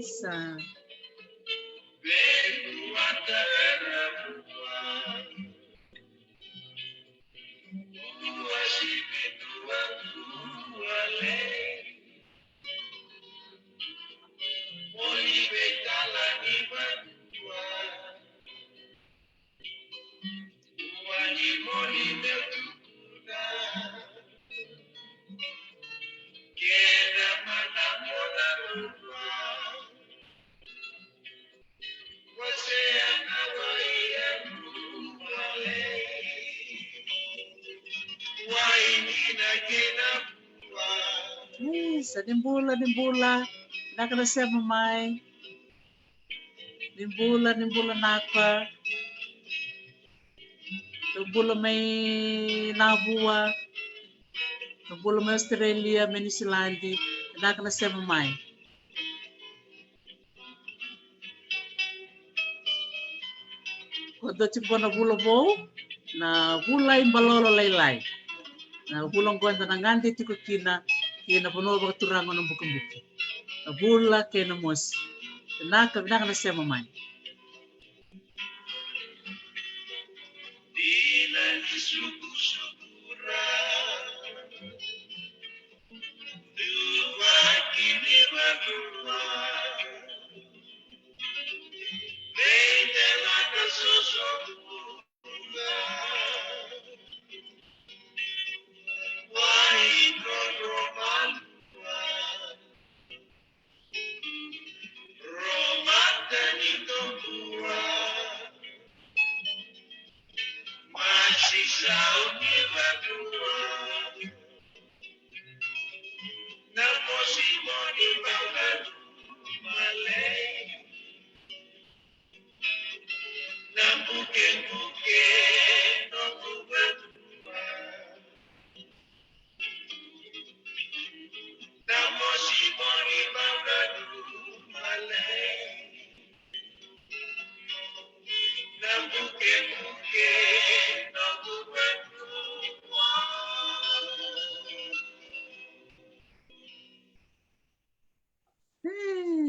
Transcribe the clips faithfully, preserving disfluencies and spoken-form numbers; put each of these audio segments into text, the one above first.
Isa. Isa, ni bula, ni bula. Vinaka na sema mai. Ni bula, ni bula Naka. Ni bula mai Navua. Ni bula mai Australia, mai Niusiladi. Vinaka na sema mai. Ko dua tiko na vula vou, na vula i Balolo Lailai. Na vula oqo eda na gade tiko kina, kina vanua vakaturaga na Bukebuke. Na vula kei na mosi. Vinaka, vinaka na sema mai.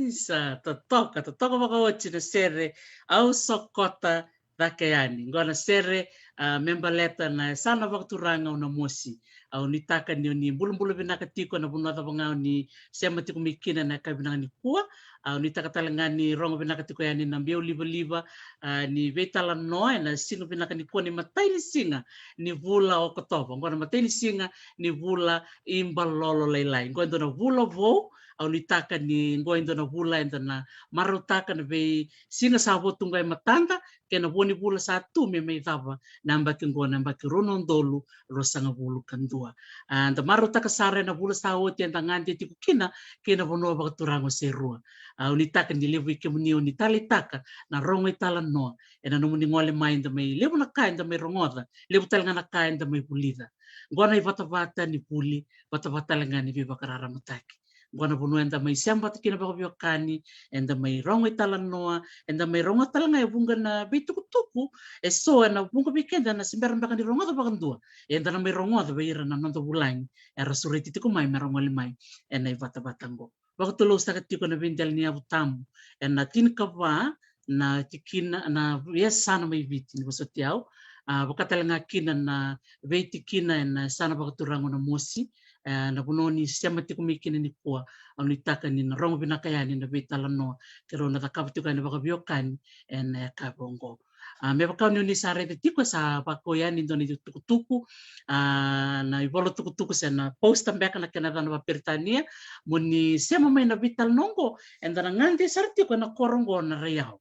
Isa, totoka, totoka vakaoti na sere, Au Sokota Cake Yani. Qo na sere, a, me baleta na yasana vakaturaga o Namosi. Au nuitaka ni o ni bulabula vinaka tiko na vanua cava ga o ni sema tiko mai kina na yakavi vinaka nikua. Au nuitaka tale ga ni rogo vinaka tiko yani na biau livaliva, a, ni veitalanoa ena siga vinaka nikua ni matai ni siga ni vula o Okotova. Qo na matai ni siga ni vula i Balolo Lailai. Qo e dua na vula vou, au nuitaka ni qo e dua na vula eda na marautaka na veisiga sa vo tu qo e matada, kei na vo ni vula sa tu me mai cava na yabaki qo, na yabaki rua na udolu ruasagavulu ka dua. A, da marautaka sara ena vula sa oti eda gade tiko kina kei na vanua vakaturaga o Serua. A, au nuitaka ni levu i kemuni o ni taleitaka na rogo italanoa ena nomuni gole mai, eda mai, levu na ka eda mai rogoca, levu tale ga na ka eda mai vulica. Qo na ivatavata ni vuli, vatavata tale ga ni veivakararamataki. Qo na vanua eda mai sema vata kina vakaveiwekani, eda mai rogo italanoa, eda mai rogo tale ga e vuqa na veitukutuku eso ena vuqa vei keda ena se bera beka ni rogoca vakadua. Eda na mai rogoca vei ira na noda vulagi era sureti tiko mai me ra gole mai ena ivatavata qo. Vakatulou saka tiko na veidela ni yavu tabu ena tinikava na tikina, na yasana mai Viti, ni vosoti au. A, vaka tale ga kina na veitikina ena yasana vakaturaga o Namosi, e, na vanua ni sema tiko mai kina nikua. Au nuitaka ni na rogo vinaka yani na veitalanoa keirau na cakava tiko yani vakaveiwekani ena yakavi oqo. A, me vaka ni o ni sa raica tiko, sa vakau yani e dua na itukutuku, a, na ivola tukutuku se na poster beka na kena yacana vakaperitania, mo ni sema mai na veitalanoa oqo, eda na gade sara tiko ena koro oqo na Raiau.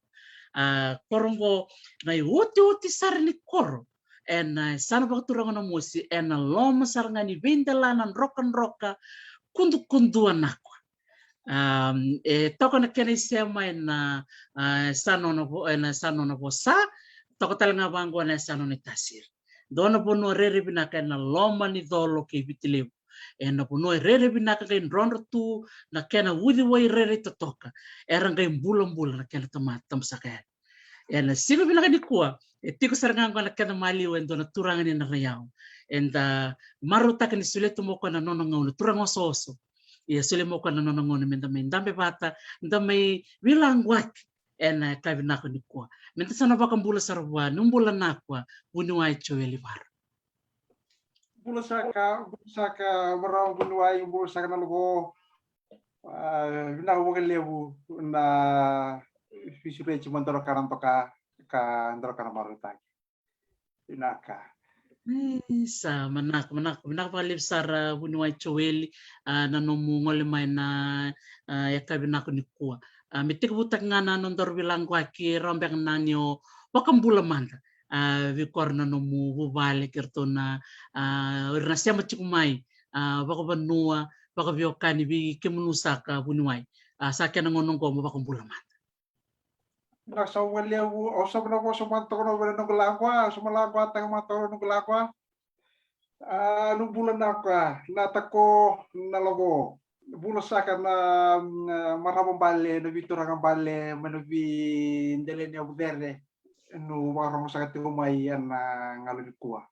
A, koro oqo na iotioti sara ni koro ena yasana vakaturaga o Namosi, ena loma sara ga ni veidelana drokadroka, kudukudua nakua. Um, e toka na kena isema ena, ah, yasana o Navo-, ena yasana o Navosa, toka tale ga vaqo ena yasana o Naitasiri. Dua na vanua rairai vinaka ena loma ni colo kei Viti Levu. Ena vanua e rairai vinaka, qai drodro tu na kena uciwai rairai totoka. Era qai bulabula na kena tamata, tabu saka yani. Ena siga vinaka nikua, e tiko sara ga qo na keda maliwa e dua na turaga ni Narayawa. Eda marautaka ni solia tu mai o koya na nona gauna, turaga osooso. Ia solia mai o koya na nona gauna meda mai dabe vata, da mai veilaquaki ena yakavi vinaka nikua. Meda sa na vakabula sara vua, ni bula nakua, vuniwai Joeli Varo. Bula saka, bula saka, marama vuniwai, bula saka na lavo. Ah, vinaka vakalevu na veisureti mai Dorokana, toka ka Dorokana marautaki. Vinaka. Isa, manako, manako, vinaka vakalevu sara vuniwai Joeli, ah, na nomu gole mai na, ah, yakavi vinaka nikua. Ah, me tekivutaki ga na nodaru veilaquaki, rawa beka na ni o vakabula mada, ah, vei kora na nomu vuvale kei ratou na, ah, o ira na sema tiko mai, ah, vakavanua, vakaveiwekani vei kemunu saka vuniwai. Ah, sa kena gauna oqo mo vakabula mada. Vinaka saka vakalevu, au sa na vosa mada toka na vei na noqu laqua, au sa na laquataka mada toka na noqu laqua. Ah, ni bula nakua, na tako, na lavo. Bula saka na, na marama bale, na veituraga bale mai na veidelaniyavu cecere, niu vakarogo saka tiko mai ena gauna nikua.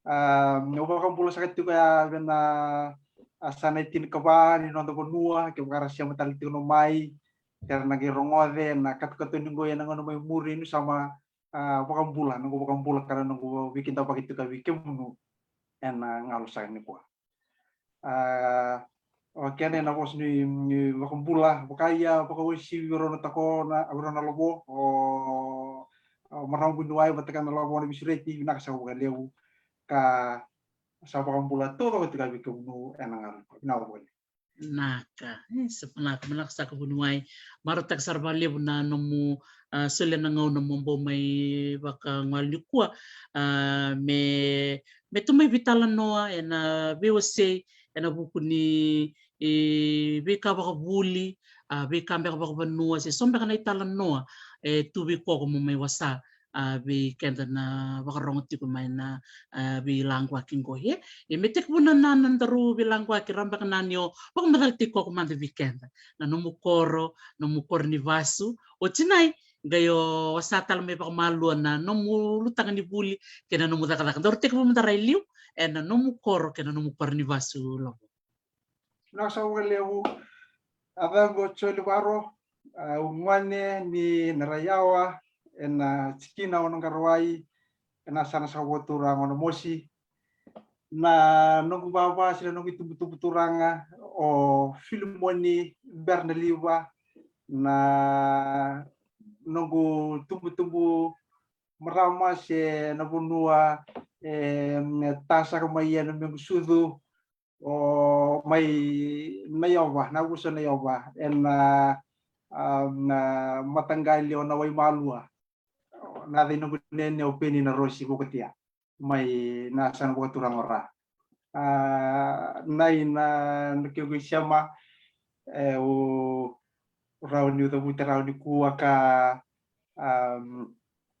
Ah, au vakabula saka tiko ya vei na, ah, yasana e tinikava ni noda vanua, kevaka ra sema tale tiko mai, era na qai rogoca na katokatoni qo ena gauna mai muri, niu sa mai, ah, vakabula, noqu vakabula ka na noqu veikidavaki tiko vei kemunu ena gauna saka nikua. Ah, o kena ena vosa ni, ni vakabula, vaka ia, vakauasivi rau na tako, na, rau na lavo, o, o marama vuniwai vata kei na lavo, na veisureti, vinaka saka vakalevu, ka sa vakabula taucoko tiko vei kemunu ena gauna, vinaka vakalevu. Naka, e, sa manako, manako saka vuniwai. Marautaka sara vakalevu na nomu, ah, solia na gauna mo bau mai vakagole nikua. Ah, me, me tu mai veitalanoa ena veiwasei ena vuku ni, e, veika vakavuli, ah, veika beka vakavanua, se so beka na italanoa e tu vei koya mo mai wasa, ah, vei keda na vakarogo tiko mai na, ah, veilaquaki qo, e. Ia me tekivu na, na, na nodaru veilaquaki, rawa beka na ni o vakamacala tiko mada vei keda na nomu koro, nomu koro ni vasu. O tinai, qai o wasa tale mai vakamalua na nomu ulutaga ni vuli kei na nomu cakacaka. Daru tekivu mada ra i liu ena nomu koro kei na nomu koro ni vasu, lavo. Vinaka saka vakalevu. A yacaqu o Joeli Varo, ah, au gone ni Narayawa, ena tikina o Naqarawai, ena yasana saka vakaturaga o Namosi. Na noqu vava se na noqu itubutubu turaga o Filimoni Bernaliva, na noqu tubutubu marama se na vanua, e, ta saka mai ena mequ sucu, o mai Naiova, na vusa Naiova, ena, ah, na mataqali o Nawaimalua. Na yaca i noqu nene o Peni na Rosi Vokotia, mai na yasana vakaturaga o Ra. Ah, na i na, na keitou isema, e, au rawa niu cavuta rawa nikua ka, um,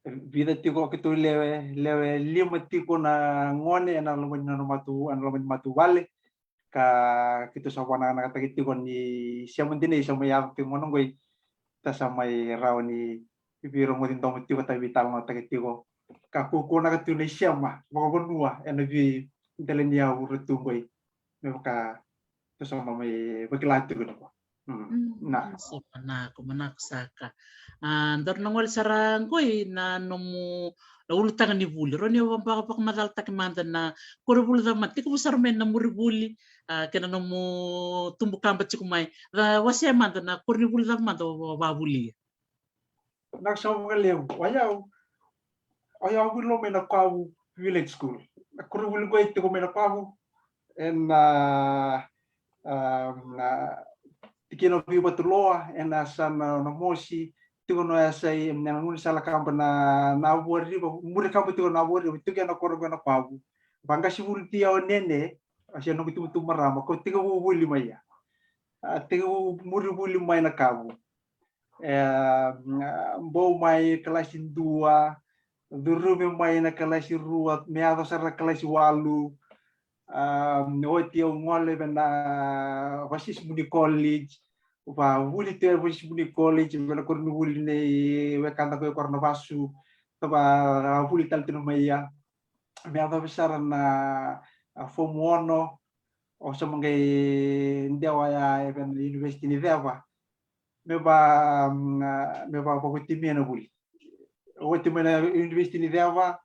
vica tiko keitou lewe, lewe lima tiko na gone ena loma ni nona matu, ena loma ni matavuvale. Ka keitou sa vakanakanakataki tiko ni sema dina, sa mai yaco tiko gona qoi, ta sa mai rawa ni veirogoci domo tiko, ta veitalanoataki tiko. Ka kaukaua na ka tu na isema vakavanua ena veidela ni yavu ra tu qoi. Me vaka tou sa mai vakila tiko nikua. Mm, mm, na. Sa manako, manako saka. Ah, daru na gole sara qoi na nomu, na ulutaga ni vuli. Rawa ni o vaka, vakamacalataki mada na koronivuli cava mada, tekivu sara mai na muri vuli, ah, kei na nomu tubu kaba tiko mai. Ra wasea mada na koronivuli cava mada o, o vakavulia. Vinaka saka vakalevu. O yau, o yau vuli mai Nakuavu Village School. Na koronivuli qoi tiko mai Nakuavu, ena, ah, ah, na tikina o Veivatuloa, ena yasana o Namosi, tiko na yasai, na gaunisala kaba na, na Vuariva, muri kaba tiko na Vuariva, tiko na koro qo na Kuavu. Vaqasi vuli ti au nene, a se noqu tubutubu marama, ko tiko vuli mai ya. A, tiko muri vuli mai na kavu. E, a, bau mai kalasi dua, curumi mai na kalasi rua, me yaco sara na kalasi walu. A, oti au gole vei na Vasisibuni College, va vuli tu e Vasisibuni College, vei na koronivuli nei wekada ko e koro na vasu, tava vuli tale tu na mai ya. Me yacova sara na, a, form ono, o sa maqai dewa ya e vei na University ni Ceva. Me va, mm, a, me va vakotimia na vuli. Oti mai na University ni Ceva,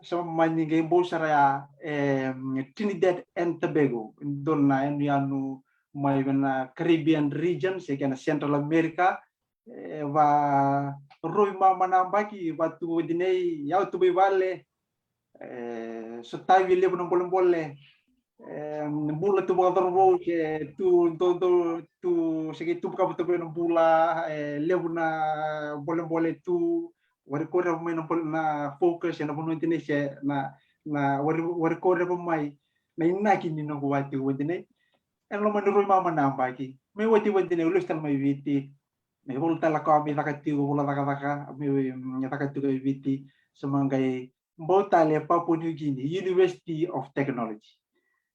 sa mani qai bau sara ya, e, mm, Trinidad and Tobago. Dua na yanuyanu mai vei na Caribbean region, se kena Central America. E, va rovi mama na yabaki, va tu oti nei, yau tu mai vale. E, sotavi levu na bolebole. E, bula tu vakacauravou, se tu, tu, tu, tu, se qai tu vakavata mai na bula, e, levu na bolebole tu. Warikoria mai na bole, na focus, e na vanua oti nei se, na, na wari, warikoria mai na inaki ni noqu vati oti nei. E na loma ni rovi mama na yabaki. Me oti oti nei, lesu tale mai Viti. Me volo tale ka me caka tiko, volo cakacaka, me, me caka tiko e Viti. Sa maqai bau tale e Papua New Guinea, University of Technology.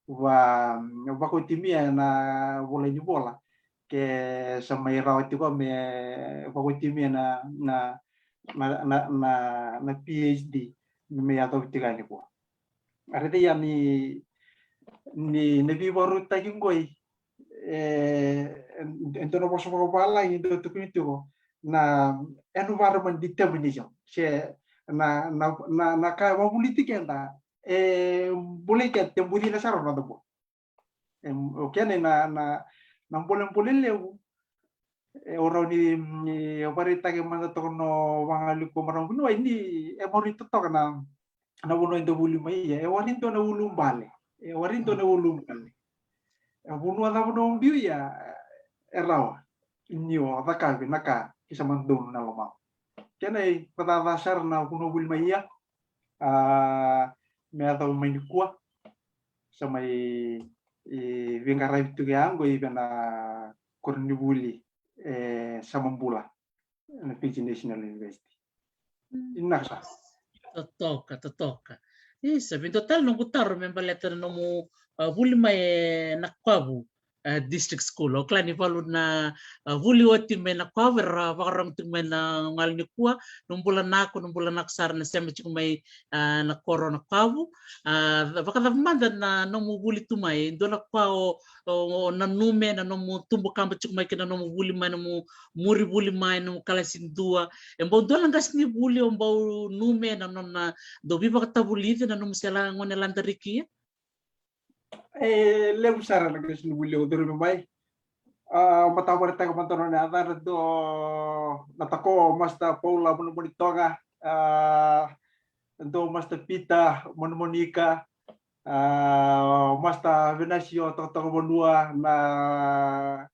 Va, vakotimia na vola ni vola. Ke sa mai rawa tiko me vakotimia na, na, na, na, na, na PhD, me yaco tiko yani kua. A raica ya ni, ni, na veivakarautaki qoi, e, e dua na vosa vakavalagi dau tukuni tiko, na environment determinism. Se na, na, na, na ka e vakavulici keda, e bulai keda, e bucina sara na noda bula. E, o kena na, na, na bolebole levu, e, au rawa ni, ni vakaraitaki mada toka na vagaliku marama vuniwai ni, e maroroi totoka na, na vanua eda vuli mai ya, e warai dua na ulubale. E warai dua na ulubale. E vanua cava na biu ya, e rawa ni o cakavi na ka ke sa mani donu na lomamu. Kena ivacaca sara na vanua vuli mai ya, a, me yacova mai nikua, sa mai, e, veiqaravi tu ga qo i vei na koronivuli, e, Samabula, na Fiji National University. Mm. Vinaka sara. Totoka, totoka. Isa, vei dua tale noqu taro me baleta na nomu, a, vuli mai e Nakuavu, a, District School. Au kila ni valu na, a, vuli oti mai Nakuavu era vakarogo tiko mai na gauna nikua, nomu bula nako, nomu bula nako sara na sema tiko mai, a, na koro Nakuavu. A, vakacava mada na nomu vuli tu mai, dua na ka o, o, o nanuma na nomu tubu kaba tiko mai kei na nomu vuli mai, nomu muri vuli mai, nomu kalasi dua. E bau dua na qasenivuli o bau nanuma na nona dau veivakatavulici na nomu se la gone ladariki ia? E levu sara na qasenivuli au curumi mai. A, matavakaraitaka mada nona yacana, dua na tako Master Paula Monomonitoga, a, dua Master Peter Monomonika, a, Master Venasio Tokatokavanua, na,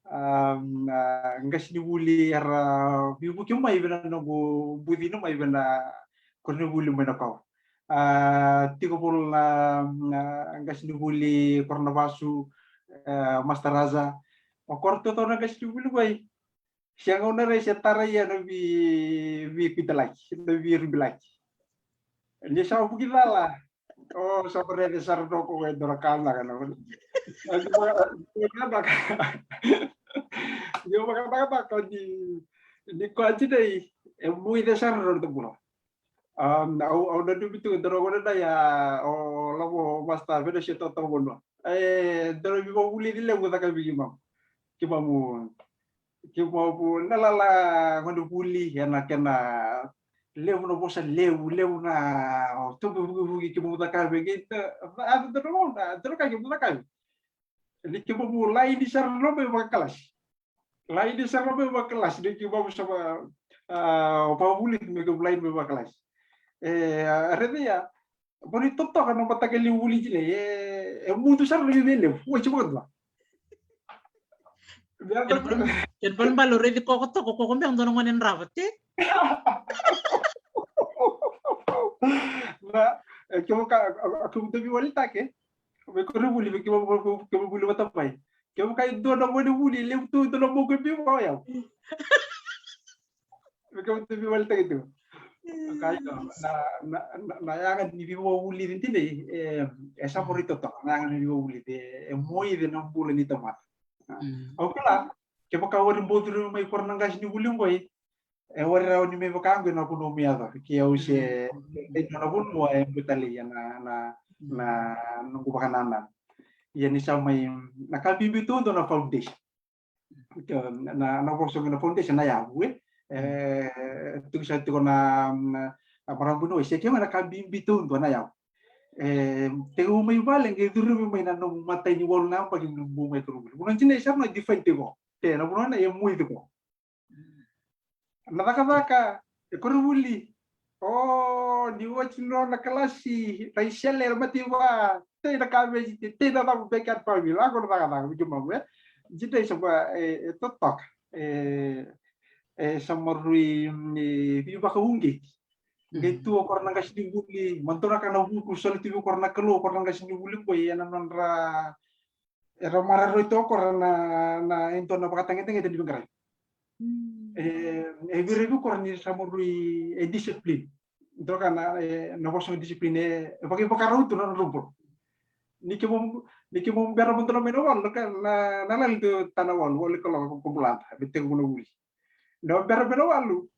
a, na qasenivuli era veivuke mai vei na noqu bucina mai vei na koronivuli mai Nakuavu. A, tiko volo na, na qasenivuli koro na vasu, e, Master Raza. O koro totoka na qasenivuli mai. Se gauna rai se tara ia na vei, veikuitalaki, na veirubilaki. Ni sa vuki cala. O, sa varece sara toko e dua na ka na ka na. Ni vakabakabaka ni, ni koya tinai, e vuica sara na noda bula. A, au, au nanumi tu, dua na gauna na ia, o lavo Master Venasio Tokatokavanua. E, dua na veivakavulici levu caka vei keimamu. Keimamu, keimamu, na lala gone vuli, ena kena levu na vosa levu, levu na, o, tubu vukivuki keimamu caka vei kei, a, dua na gauna, dua na ka keimamu caka vei. Ni keimamu laini sara na nomu vakakalasi. Laini sara na nomu vakakalasi, ni keimamu sa va, a, vakavulici me keimamu laini me vakakalasi. E, a, raica ia, Vani totoka na mataqali vuli tiko, e, e mudu sara na veilevu, oi, tiko vakadua. Kena ibalebale o raici koya ko toka, koya ko beka dua na gone drava, te. Na, e, kevaka, a, a, kevaka dou veiwalitaki, me koronivuli, me kevaka, kevaka vuli vata mai. Kevaka e dua na gone vuli, levu tu dua na moku e biu vaka o yau. Me kevaka dou veiwalitaki tu. Ka io, na, na, na, na yaga ni veivakavulici dina, e, e sa mori totoka, na yaga ni veivakavulici, e, e moici na bula ni tamata. Mm. Au kila, kevaka wari bau curu mai kora na qasenivuli qoi, e wari rawa ni mai vaka qo na vanua mai yaco. Ke au se, mm, e, na vanua e butaleia na, na, mm, na, noqu vakanananu. Ia ni sa mai, na ka bibi tu dua na foundation. Ke na, na vosa qo na foundation na yavu, e. E, mm, tu sa tiko na, na, na marama qo, se ke na ka bibi tu dua na yavu. E, tekivu mai vale, qai curu mai na nomu matai ni walu na yabaki ni bau mai koronivuli. Vanua dina e sa na define tiko. Te, na vanua na e moici tiko. Na cakacaka, e koronivuli. O, ni oti nona kalasi, na isele, na mativa, tei na cabbage, tei na cava, backyard farming, lako na cakacaka, vei keimami, e. Dina e sa, e, e totoka, e, e sa maroroi, e, veivakauqeti. Qai tu o kora na qasenivuli, madua na ka na vuku, soli tu vei kora na Kalou, kora na qasenivuli qoi, ena nodra, era maroroi tu o kora na, na, e dua na vakatagedegede ni veiqaravi. Mm. E, e vei ira vei kora ni sa maroroi, e discipline. Dua ka na, e, na vosa discipline, e, e vaka, e vakarau tu na nodra bula. Ni keimami, ni keimami bera mada mai na walu, na ka, na, na lali tu ta na walu, walu e kaloko ko, ko bulada, me tekivu na vuli. Na bera mai na walu.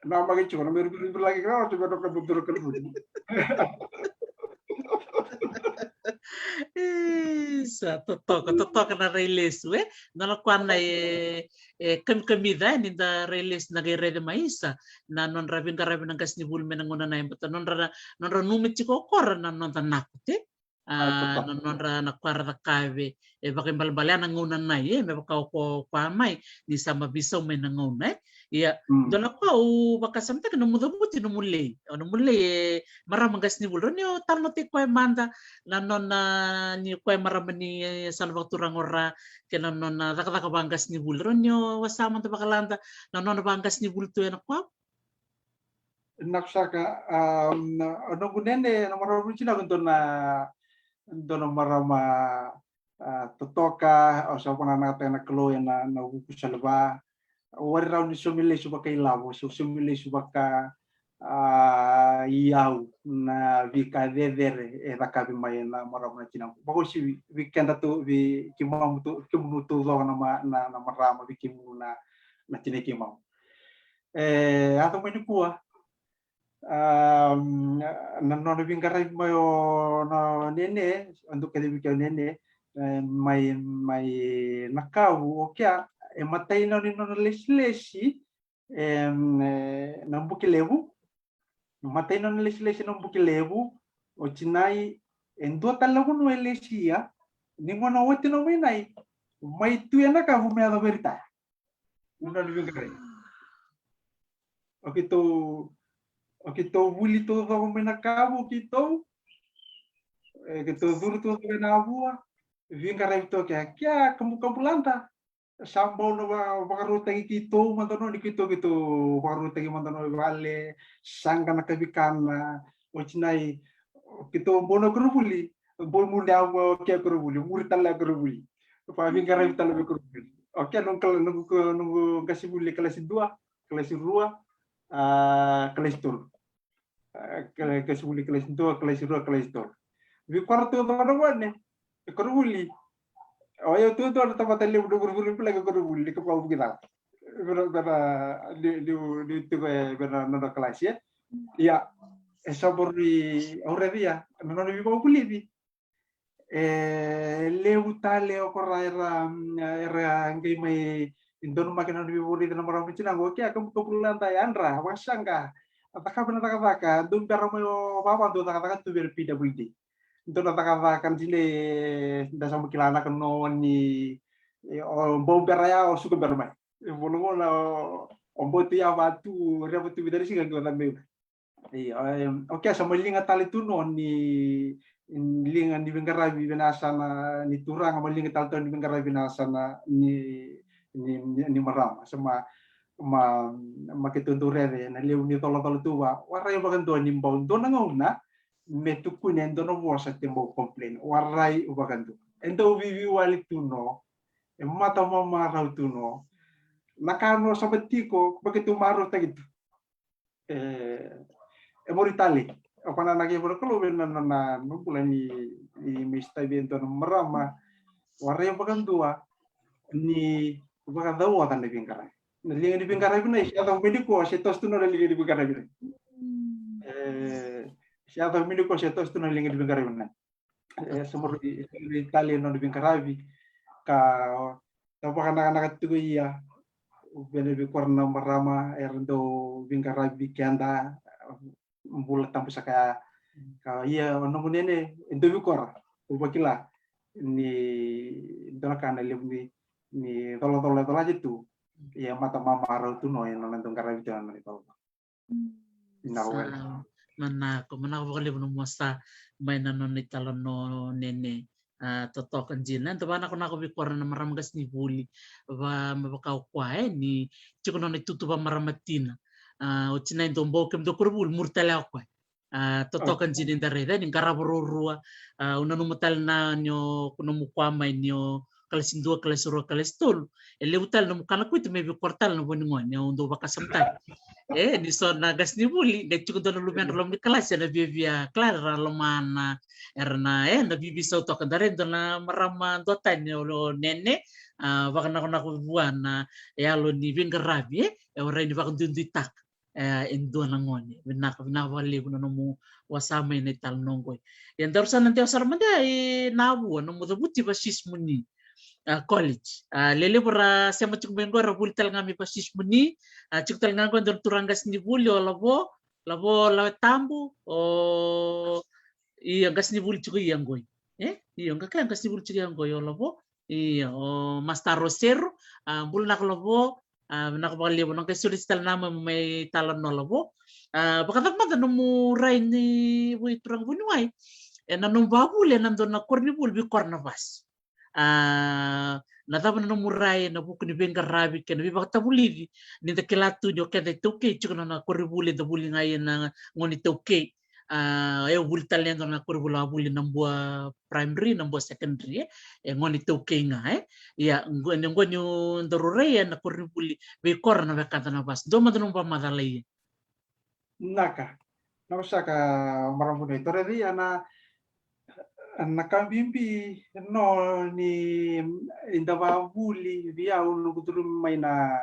Na maki tiko, na meri, meri, meri lagi kena, o tiko na ka, na ka, na ka. Isa, totoka, totoka na rai lesu, e? Na, na koya na e, e kamikamica, e, ni da rai lesu na qai raica mai isa na nodra veiqaravi na qasenivuli mai na gauna na yabaki, nodra, nodra nanumi tiko o kora na noda naku, te. A, a, totoka. Na nodra na koya ra cakava, e, vakaibalebale na gauna na, e, me vaka o ko, koya mai, ni sa mai veisau mai na gauna, e. Ia, mm, dua na ka au vakasamataka na nomu cavuti, nomu lei. O nomu lei, e, marama qasenivuli. Rawa ni o talanoataki koya mada, na nona, ni koya marama ni, e, sa na vakaturaga o Ra, kei na nona cakacaka vakaqasenivuli. Rawa ni o wasea mada vakalada, na nona vakaqasenivuli tu ena koya. Vinaka saka, a, na, o noqu nene, na marama ni tinaku, dua na, dua na marama, a, totoka, au sa vakananataka na Kalou ena, na vuku saliva. Au wari rawa ni saumi lesu vakailavo, sa saumi lesu vaka, a, iyau, na veika cecere e cakavi mai na marama na tinaku. Vakauasivi vei, vei keda tu, vei keimami tu, kemunu taucoko na ma-, na, na marama, vei kemunu na, na tinai keimami. E, yaco mai nikua, a, na nona veiqaravi mai o na nene, au dau kacivi kea o nene, e, mai, mai Nakavu, o kea, e matai nona, nona lesilesi, e, e, na Bukilevu, matai nona lesilesi na Bukilevu, o tinai, e dua tale na vanua e lesia, ni gauna oti na mai nai, mai tu e Nakavu me yaco vei ritaya. Nona veiqaravi. O keitou, o keitou vuli taucoko mai Nakavu, o keitou, e, keitou curu taucoko e Navua, veiqaravi toka kea, kea kabukabu lada. Sa bau na va-, vakarautaki keitou mada noni, keitou, keitou vakarautaki mada noni vale, saqa na kavikana, o tinai, keitou bau na koronivuli, bau muri au, o kea koronivuli, muri tale a koronivuli. Veiqaravi tale vei koronivuli. O kea noqu kala-, noqu, noqu qasenivuli kalasi dua, kalasi rua, a, kalasi tolu. A, kala-, qasenivuli kalasi dua, kalasi rua, kalasi tolu. Vei koya tu na gone, e koronivuli. O yau tu na tamata levu na koronivuli, vei koronivuli, ni ka vakavuki cala. Vei ira, vei ira, ni, ni, ni tiko e, vei ira na nona kalasi, e. Ia, e sa bau ri, au raica, na nona veivakavulici. E levu tale o kora era, era qai mai donumaki na nona veivurici na marama ni tinaqu, o kea kabukabu lada, yadra, vakasaqa, a cakava na cakacaka, dau bera mai o vava dau cakacaka tu vei ira P W D. Dau na cakacaka dina, da sa mai kila na ka noni, e, o bau bera ya, o suka bera mai. E, volavola, o, o bau tu ya vatu, reva tu vica na siga qai vata mai. Io, em, o kea sa mai liga tale tu noni, liga ni veiqaravi vei na yasana ni turaga, ma liga tale tu ni veiqaravi vei na yasana ni, ni, ni, ni marama. Sa ma, ma, ma keitou dau raica na levu ni colacola tu va, warai vakadua ni bau dua na gauna me tukuni e dua na vosa te bau complain. Warai vakadua. E dau vivi wale tu no, e mata mamarau tu no. Na ka no sa ma tiko, ma keitou marautaki tu. E, e muri tale. O koya na kei vura Kalou vei na, na, na, na bula ni, ni me stavi e dua na marama. Warai vakadua ni vakacauoca na veiqaravi. Na liga ni veiqaravi na, se yaco mai ni koya, se toso tu na liga ni veiqaravi na. E, se yaco mai ni koya, se toso tu na liga ni veiqaravi na. E, sa maroroi, sa maroroi tale na nona veiqaravi. Ka, ka vakanakanaka tiko ia, vei na veikoro na marama era dau veiqaravi vei keda, bula tabu saka ya. Ka ia, o nomu nene, e dau veikoro, au vakila ni dua na ka na levu ni, ni colacola e colaci tu. Ia mata mamarau tu no, e nona dau qaravi tu na nona icolacola. Vinaka vakalevu. Sa manako, manako vakalevu na nomu vosa mai na nona italanoa o Nene, a, totoka dina. Eda vakanakonako vei kora na marama qasenivuli, va, me vaka o koya, e, ni tiko na nona itutu vamarama tina. A, o tinai dau bau, kemudou koronivuli, muri tale o koya. A, totoka dina ni da raica, ni qarava ruarua. A, au nanuma tale na ni o, ko nomu koya mai ni o kalasi dua, kalasi rua, kalasi tolu. E levu tale nomu kana kuita me veikoro tale na vo ni gone, au dau vakasamataki. E, ni so na qasenivuli, qai tiko dua na luvedra loma ni kalasi, ena viavia kila era lomana, era na, e, na vivisau toka. Da raica dua na marama duatani o Nene, a, vakanakonako vua na yalo ni veiqaravi, e, e warai ni vakaduiduitaka e, e dua na gone. Vinaka, vinaka vakalevu na nomu vosa mai na italanoa qoi. Ia daru sa na dewa sara mada i Navua, nomu cavuti Vasismuni, a, College. A, lelevu ra sema tiko mai qo, ra vuli tale ga mai Vasismuni, a, tiko tale ga qo e dua na turaga qasenivuli, o Lavo, Lavo Lawetabu, o, ia qasenivuli tiko ia qoi. E? Io, qai kaya qasenivuli tiko ia qoi, o Lavo. Io, o Master Roseru, a, bula vinaka Lavo, a, vinaka vakalevu, na qai soli tale na mami mai talanoa Lavo. A, vakacava mada nomu rai ni vei turaga vuniwai? E na nomu vavuli, e na dua na koronivuli veikoro na vasu. A, na cava na nomu rai, na vuku ni veiqaravi, kei na veivakatavulici, ni da kila tu ni o keda iTaukei, tiko na nona koronivuli, da vuli ga ia na gone iTaukei. A, e vuli tale ga na koronivuli, a vuli Nabua Primary, Nabua Secondary, e, e gone iTaukei ga, e. Ia, qo, ni qo ni daru rai, e na koronivuli veikoro na wekada na vasu. Dua mada nomu vakamacala ia. Naka. Na saka marama vuniwai, tou raica ia na, na ka bibi, no ni da vavuli, vei au noqu curuma mai na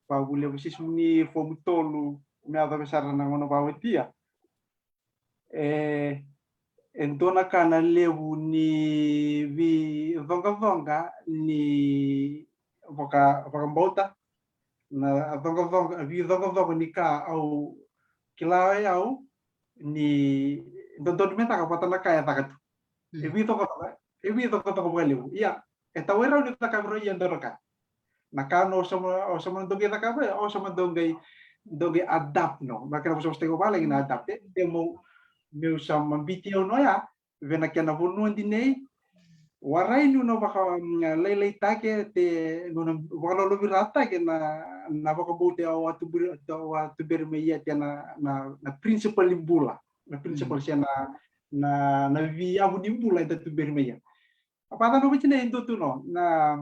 vavuli e Vasismuni, fomu tolu, me yacova sara na gauna vakawatia. E, e dua na ka na levu ni veicoqacoqa ni vaka, vakabauta, na coqacoqa, veicoqacoqa ni ka au kila e au ni dodonu me caka vata na ka e caka tu. E veicoqacoqa, e veicoqacoqa vakalevu. Ia, e tawai rau ni caka vei rau ia dua na ka. Na ka no o sa ma, o sa ma dau qai cakava, o sa ma dau qai, dau qai adapt no. Na kena vosavosataki vavalagi na adapt, e, e meu, meu sa ma biuti au no ya vei na kena vanua dinai. Warai niu na vaka, mm, lailaitaki, te niu na vakalolovirataki na, na vakabauta au a tuberi, au a tuberi mai ia, te na, na, na principle ni bula, na principle se na, na, na veiyavu ni bula eda tuberi mai ia. A vata no vei tinai e dua tu no na,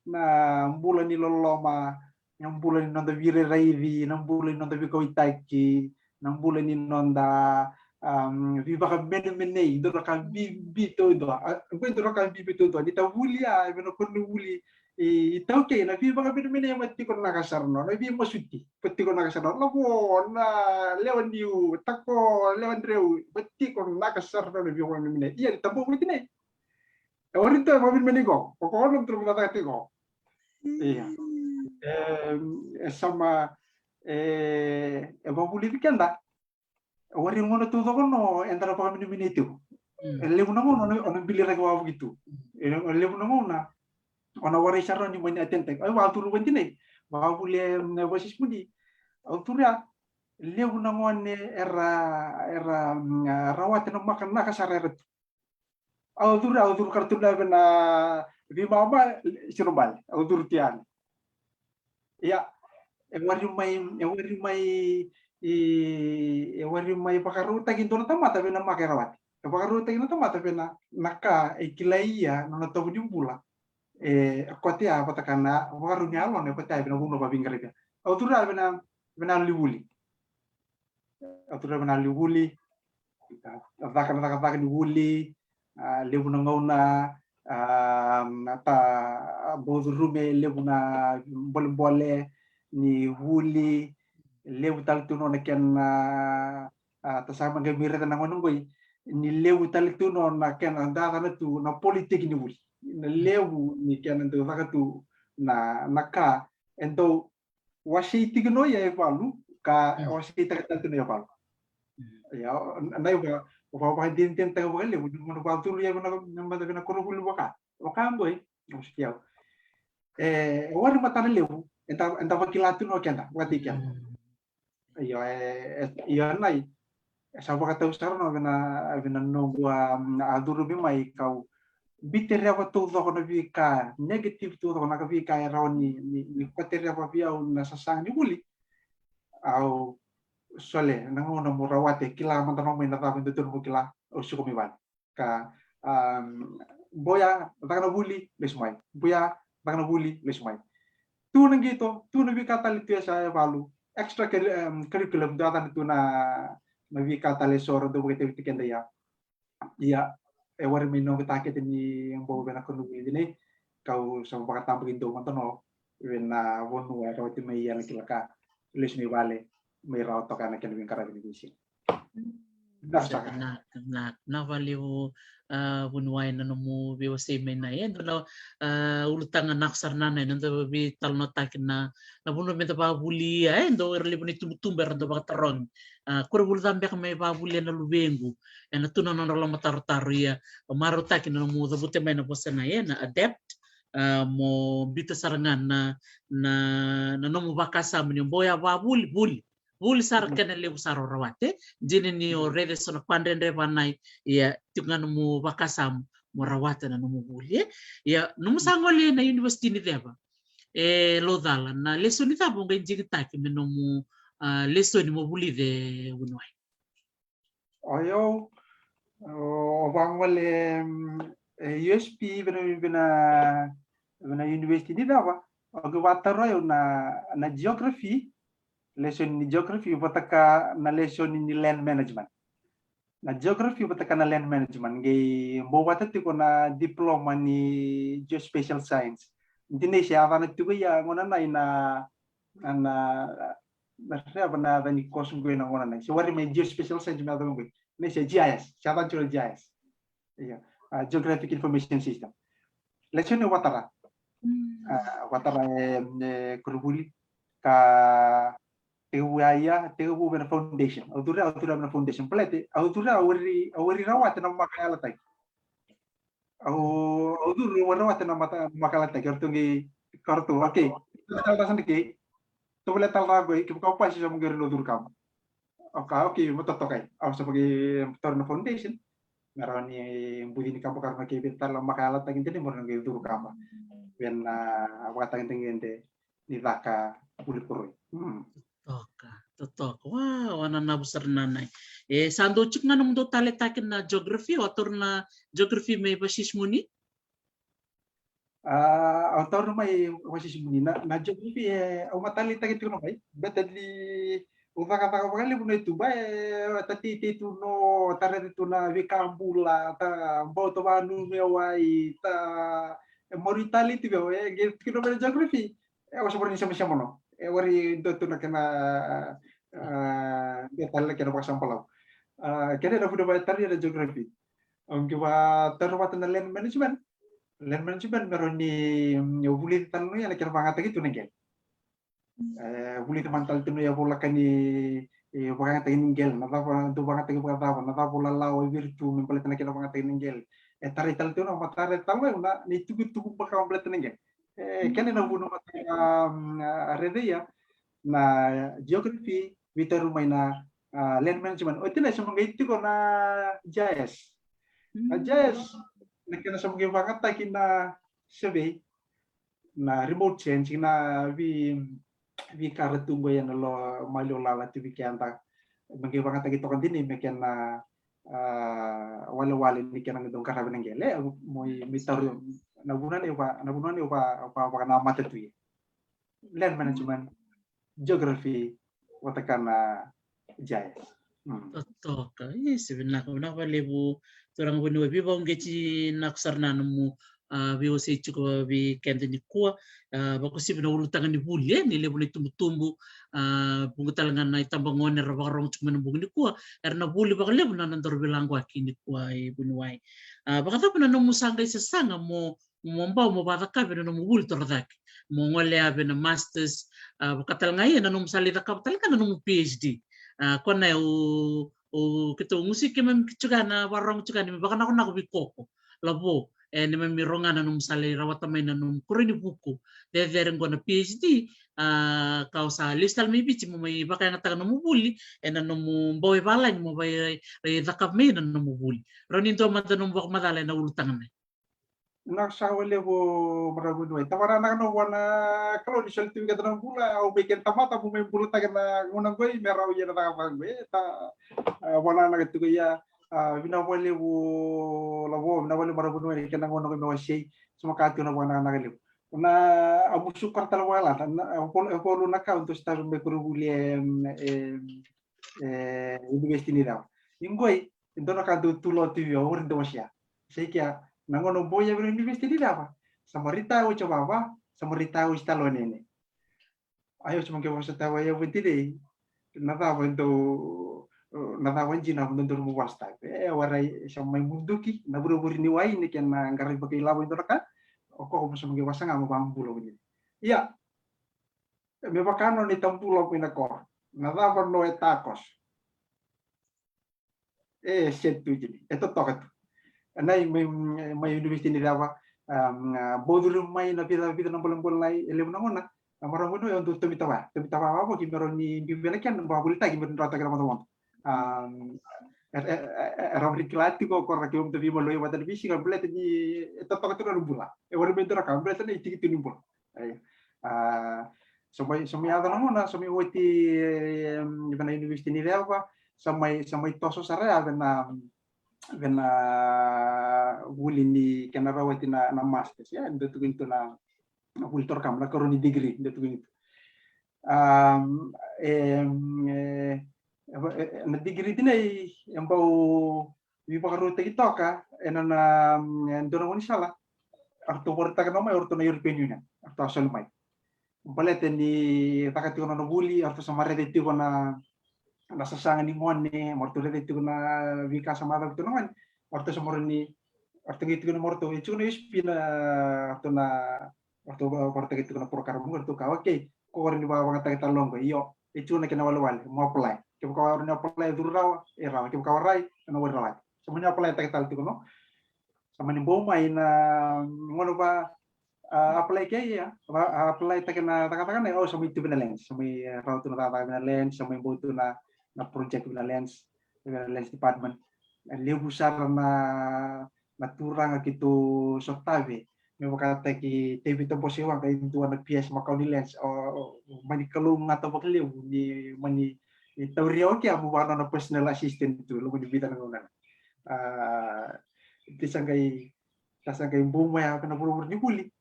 na bula ni loloma, na bula ni noda veirairaici, na bula ni noda veikauwaitaki, na bula ni noda, um, veivakamenemenei, dua na ka bibi taudua. A, qo e dua na ka bibi taudua. Ni ta vuli ya, e vei na koronivuli i, iTaukei, na veivakamenemenei ma tiko naka sara no, na veimasuti ma tiko naka sara no. Lavo, na lewe niu, tako, lewe dreu, ma tiko naka sara no na veivakamenemenei. Ia, ni ta bau vei tinai. E warai tu e vakavinavinaka iko, o koya na dua na mataka tiko. Ia. E, e sa ma, e, e vakavulici keda. E warai gauna taucoko no eda na vakavinavinaka tiko. E levu na gauna o na, o na biliraki wavoki tu. E levu na gauna o na warai sara ni mani attend taki. Au a curu vei tinai. Vakavuli e, e Vasismuni. Au curu ya. levu na gone era, era, mm, rawati na maka, naka sara era tu. Au curu, au curu kara tu na vena veimama, siro bale. Au curu tu yani. Ia, e wari mai, e wari mai, e, e wari mai vakarautaki dua na tamata vei na maka e rawati. E vakarautaki na tamata vei na, na ka e kilai ia na nona tovo ni bula. E kotea vata ka na vakarau ni yalona, e kotea vei na vanua vaveiqaravi. Au curu vei na, vei na yalo ni vuli. Au curu vei na yalo ni vuli. A caka na cakacaka ni vuli, a, levu na gauna, a, na ta, a, bau curuma e levu na bolebole ni vuli, levu tale tu nona kena, a, ta sa maqai mai raica na gauna qoi, ni levu tale tu nona kena dacana tu na politiki ni vuli. Na levu ni kena dau caka tu na, na ka e dau wasei tiko no ia e valu, ka Mm. waseitaka tale tu no ia e valu. Mm. Ia, o, na iva, o va, vakadinadinataka vakalevu, ni mona vacuru ia vena, na mata vena koronivuli vaka. Vaka qoi, o siki au. E, o wari matana levu, eda, eda vakila tu no keda, vakatei keda. Mm. Io, e, e, io nai, e sa vakatau sara no vena, vena noqu a, a curumi mai kau bitereva taucoko na veika, negative taucoko na ka veika e rawa ni, ni, ni kotereva vei au na sasaga ni vuli. Au sole, na gauna mo rawati, kila mada no mai na cava e dodonu mo kila, au suka mai vale. Ka, um, boya, caka na vuli, lesu mai. Boya, caka na vuli, lesu mai. Tu na qito, tu na veika tale tu e sa e valu. Extra curri-, um, curriculum, dua tale tu na, na veika tale so ra dau vakataviti keda ia. Ia, e wari mai noqu takete ni bau vei na koronivuli nei, kau sa vakatabakidua mada no, vei na vanua e rawati mai ia na kila ka, lesu mai vale, mai rawa toka na kena veiqaravi ni veisiga. Vinaka saka. Vinaka, vinaka. Vinaka vakalevu, a, vuniwai na nomu veiwasei mai na e dua na, a, ulutaga naka sara na, na, na noda veitalanoataki na, na vanua meda vakavulia, e dau era levu na itubutubu era dau vakatarogi. A, koronivuli cava beka mai vakavulia na luvequ, ena tu na nodra lomatarotaro ia, o marautaki na nomu cavuta mai na vosa na e na adapt, a, mo biuta sara ga na, na, na nomu vakasama ni boya vakavuli, vuli. Vuli sara Mm. kena levu sara o rawati, e. Dina ni o Mm. raica eso na kwadredre vanai, ia, tiko ga nomu vakasama mo rawata na nomu vuli, e. Ia, nomu sa Mm. gole na University ni Ceva, e Laucala, na lesoni cava o qai digitaki me nomu, a, lesoni mo vulica e vuniwai? O yau, o, o vagole, mm, e U S P vei na, vei na, vei na University ni Ceva, o qai vakataroga o yau na, na geography, lesoni ni geography vata ka na lesoni ni land management. Na geography vata ka na land management, qai bau vata tiko na diploma ni geospatial science. Dina ni se yacana tiko ia gona na i na, na, na, na reva na yaca ni course qoi na gona na i se wari mai geospatial science me yaca qoi. Na i se G I S, se yaca tiko na G I S. Ia, a, Geographic Information System. Lesoni o vatara. Mm. A, vatara e, e koronivuli ka tekivu a ia, tekivu vei na foundation. Au curu, au curu vei na foundation. Baleta, au curu, au wari, au wari rawata na maka yalataki. Au, au curu, au wari rawata na mata, maka yalataki. Au ratou qai, au ratou, okay. Tala tala sara kei. Tovolea tala ra qoi, kevaka au pasi sa mo qai rawa ni curu kaba. Oka, okay, mo totoka i. Au sa vaki taura na foundation. Me rawa ni buci ni kaba ka rawa na kei vei tala maka yalataki dina mo rawa ni qai curu kaba. Vei na vakatagedegede ni caka vuli koroi. Mm. Totoka, totoka. Wa, wa na navu sara na nai. E, sa dou tiko ga nomudou taleitaki na geography, o a taura na geography mai Vacisimuni? A, au taura mai Vacisimuni na, na geography, e, au mataleitaki tiko na mai. Beta ni au cakacaka vakalevu na ituba, e, ta teitei tu no, ta raica tu na veika bula, ta bau ta vanumia wai, ta, e, maroroi tale tu vei au, e, qai tiko na mai na geography. E, au sa wari ni semasema no. E, wari dua tu na kena, a, dua tale na kena vakasama Balavu. A, kena na vuna vataria na geography. Au qai vataria vata na land management. Land management, me rawa ni, mm, vulica tale no ia na kena vagataki tu na qele. E, vulica mada tale tu no ia voleka ni, e, vagataki ni qele, na cava, dau vagataki vakacava, na cava o lalawa e viri tu me baleta na kena vagataki ni qele. E tarai tale tu no, ma tarai tale no na, ni tukutuku vaka baleta na qele. E, kena na vuna vata, mm, a, raica ia, na geography, veitauri mai na, ah, land management. Oti na sa mai qai tiko na GIS. Na GIS, na kena sa mai qai vakayagataki na survey, na remote sensing, na vei, veika ra tu qo ena loma ni lala tu vei keda. Mai qai vakayagataki toka dina me kena, ah, walewale ni kena qai dau qaravi na qele. Mo i, mo i tauri na vanua ni va, na vanua ni va, va, vakanamata tu i land management, geography, vata kei na GIS. Mm. Totoka. Io, sa vinaka, vinaka vakalevu turaga vuniwai. Veivakauqeti vinaka sara na nomu, ah, veiwasei tiko vei keda nikua. Ah, vakauasivi na ulutaga ni vuli, e, ni levu na itubutubu, ah, vuqa tale ga na itabagone era vakarorogo tiko mai na bogi nikua, era na vuli vakalevu na nodaru veilaqaki nikua, e vuniwai. Ah, vakacava na nomu sa qai sasaga mo mo bau mo vakacakava na nomu vuli torocake, mo gole vei na masters, ah, vaka tale ga ia na nomu sa lai cakava tale ga na nomu PhD. Ah, koya na o, o keitou gusi keimami tiko ga na vakarorogo tiko ga ni me vakanakonako vei koko, lavo, e, ni me rogo na nomu sa lai rawata mai na nomu koroivuku cecere qo na PhD. Ah, ka o sa lesu tale mai Viti mo mai vakayagataka nomu vuli ena nomu bau e valagi mo mai cakava mai na nomu vuli. Rawa ni dua mada nomu vakamacala ena ulutaga mai. Vinaka saka vakalevu marama vuniwai. Tavara na noqu, vua na Kalou ni soli tu vei keda na bula, au mai kena tamata, au mai bulataka na gauna qoi me rawa ia na cakacaka qoi. E, ta, ah, vua na, na ka tiko ia, ah, vinaka vakalevu lavo, vinaka vakalevu marama vuniwai ni kena gauna qoi me wasei. Sa mai ka tiko na vakanakanaka levu. Na, au musu kora tale vua lata, na, au volo, au volo na ka, au dau sotava mai koronivuli e, e, e, University ni Rewa. Qoi, e dua na ka dau tu lo TV, au ori dau wasea. Sa i kea, na gauna bau yavi na University ni Rewa, sa mai retire oti o vava, sa mai retire oti tale o nene. Ia au sa mai qai vosota vei au vata kei, na cava e dau, na cava dina mo dau dau mo vosota. E, warai, sa mai muduki na vurevure ni wai ni kena qaravi vakailavo e dua na ka. O koya mo sa mai qai vakasaga mo vakabula vata kei. Ia, me vaka nona itabula ko i na koro. Na cava nona itakoso? E set tu kina, e totoka tu. Na i mai, mai University ni Rewa, um, ah, bau curu mai na vica, vica na bolebole, na i levu na gauna, na marama vuniwai, au dau tomita vaya, tomita vaya vavoki me rawa ni biu vei na kena, me vakavulitaki me rawa ni rawataki na vodovodo. Um, e, e, e, e rawa ni kila tiko ko ra keimami dau veimalua vata na veisiga, baleta ni e totoka tu na bula. E warai me dua na ka, baleta na i tiki tu ni bula. Io. Ah, sa mai, sa mai yaco na gauna, sa mai oti, em, vei na University ni Rewa, sa mai, sa mai toso sara ya vei na, vei na vuli ni kena rawati na, na masters, ya, dau tukuni tu na, na vuli torokama, na karua ni degree, dau tukuni tu. Am, em, e, e, e, na degree dina i, e bau veivakarautaki toka, ena, na, mm, e dua na gaunisala, eratou vakarautaka na mai, eratou na European Union, eratou a soli mai. Baleta ni caka tiko na nona vuli, eratou sa mai raica tiko na, na sasaga ni gone, eratou raica tiko na veika sa mai caka tiko na gone, eratou sa mai rawa ni, eratou qai tiko na mai ratou, e tiko na U S P na, eratou na, eratou vakarautaka tiko na program, eratou kaya, okay, ko rawa ni vakayagataka tale qo, io, e tiko na kena walewale, mo apply. Kevaka o rawa ni apply, e curu rawa, e rawa. Kevaka o rai, ena wai rawati. Sa mani apply taka tale tiko, no? Sa mani bau mai na gauna va, ah, apply ke ia, va, ah, apply taka na cakacaka na, o, sa mai tu vei na Lands, sa mai, eh, rawa tu na cakacaka vei na Lands, sa mai bau tu na, na project vei na Lands, vei na Lands Department. E levu sara na, na turaga keitou sotavi, me vakataki Tevita Boseiwaqa, e dua na P S makawa ni Lands, o, o, mani kalougata vakalevu ni mani tauri au ke, au vaka nona personal assistant tu, loma ni vica na gauna. Ah, keitou sa qai, keitou sa qai bau mai ya vei na vuravura ni vuli.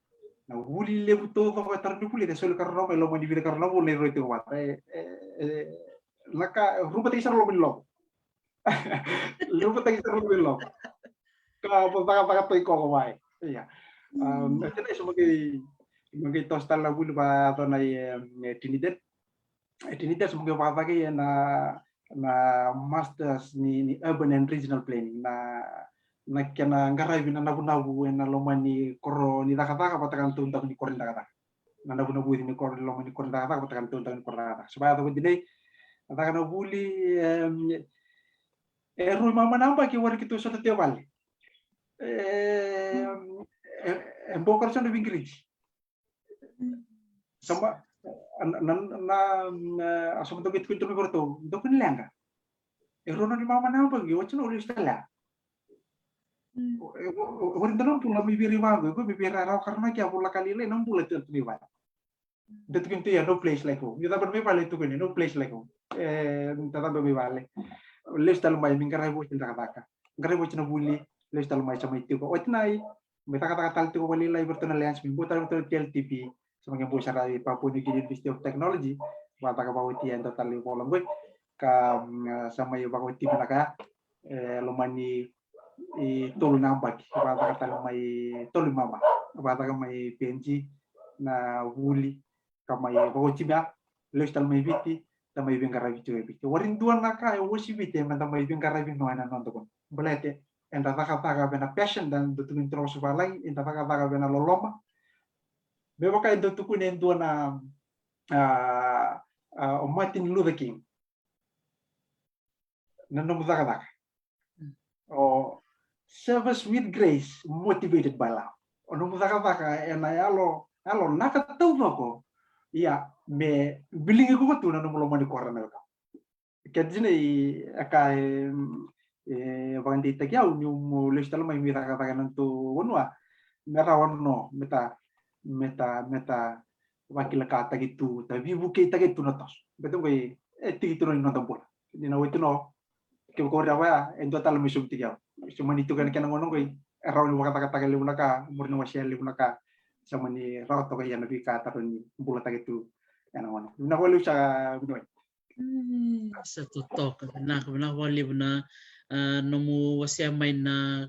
Na vuli levu taucoko e tara ni vuli, e soli karua na mai, loma ni vica karua na vula e rui tiko vata. E, e, e, na ka, rubataki sara loma ni loma. Rubataki sara loma ni loma. Ka mo cakacaka tu i koko mai. Ia. Um, e tena iso mo qai, mo qai toso tale na vuli vata na i, em, e Trinidad. E Trinidad sa mo qai vakacaka ena, na masters ni, ni urban and regional planning. Na, na kena qaravi na navunavu ena loma ni koro ni cakacaka vata kei na taudaku ni koro ni cakacaka. Na navunavuci ni koro, loma ni koro ni cakacaka vata kei na taudaku ni koro ni cakacaka. Sa vaya toka dinei, a caka na vuli, em, e rui mama na yabaki warai keitou sota tu e vale. Em, e, e bau kara sota na veiqiriti. Sa mai, na, na, na, na, a soma toka e tukuni toka mai vei ratou, toka ni leqa. E rua na nona mama na yabaki, oti na o lesu tale ya. Mm. O, e, o, o, o, ori dua na bula mai vei ira vaqo, e, ko mai vei ira rawa ka ra na kia bula ka lailai na bula tu mai vale. Da tukuni tu ya, no place like home. Ni caba mai vale tukuni, no place like home. E, da caba mai vale. Lesu tale mai, mi qaravi oti na cakacaka. Qaravi oti na vuli, lesu tale mai sa mai tiko. Oti na i, mai cakacaka tale tiko vakalailai vei ratou na Lance, mai bau tale vei ratou na T L T P. Sa mai qai bau sara i Papua New Guinea University of Technology. Vakacaka vakaoti e dua tale ivola qoi. Ka, mm, sa mai vakaoti vinaka ya. E, lomani e tolu na yabaki. Vakacaka tale mai tolu i mama. Vakacaka mai P N G na vuli. Ka mai vakaoti ya. Lesu tale mai Viti. Da mai veiqaravi tiko e Viti. Warai dua na ka e uasivi Viti, e meda mai veiqaravi no ena noda vanua. Baleta eda cakacaka vei na passion, da dau tukuni tu na vosa vavalagi, eda cakacaka vei na loloma. Me vaka e dau tukuni e dua na, a, a, o Martin Luther King. Na nomu cakacaka. Mm. O service with grace, motivated by love. O nomu cakacaka ena yalo, yalo na ka taucoko. Ia, me biligi koya tu na nomu lomani koya na wekaqu. Keda dina i, e ka e, e vakadeitaki au niu lesu tale mai meu cakacaka ena nodatou vanua. Me rawa no, meda, meda, meda vakilakataki tu, da veivukeitaki tu na toso. Baleta qoi, e tiki tu na noda bula. Ni na oti no, kevaka o raica ya, e dua tale me sobu tiko ya. Se mani tu kena kena gauna qoi, e rawa ni vakacakacaka levu na ka, muri na wasea levu na ka, sa mani rawa toka ya na veika e rawa ni bulataki tu ena gauna. Vinaka vakalevu sa vinaka. Mm, sa totoka, vinaka, vinaka vakalevu na, a, nomu wasea mai na,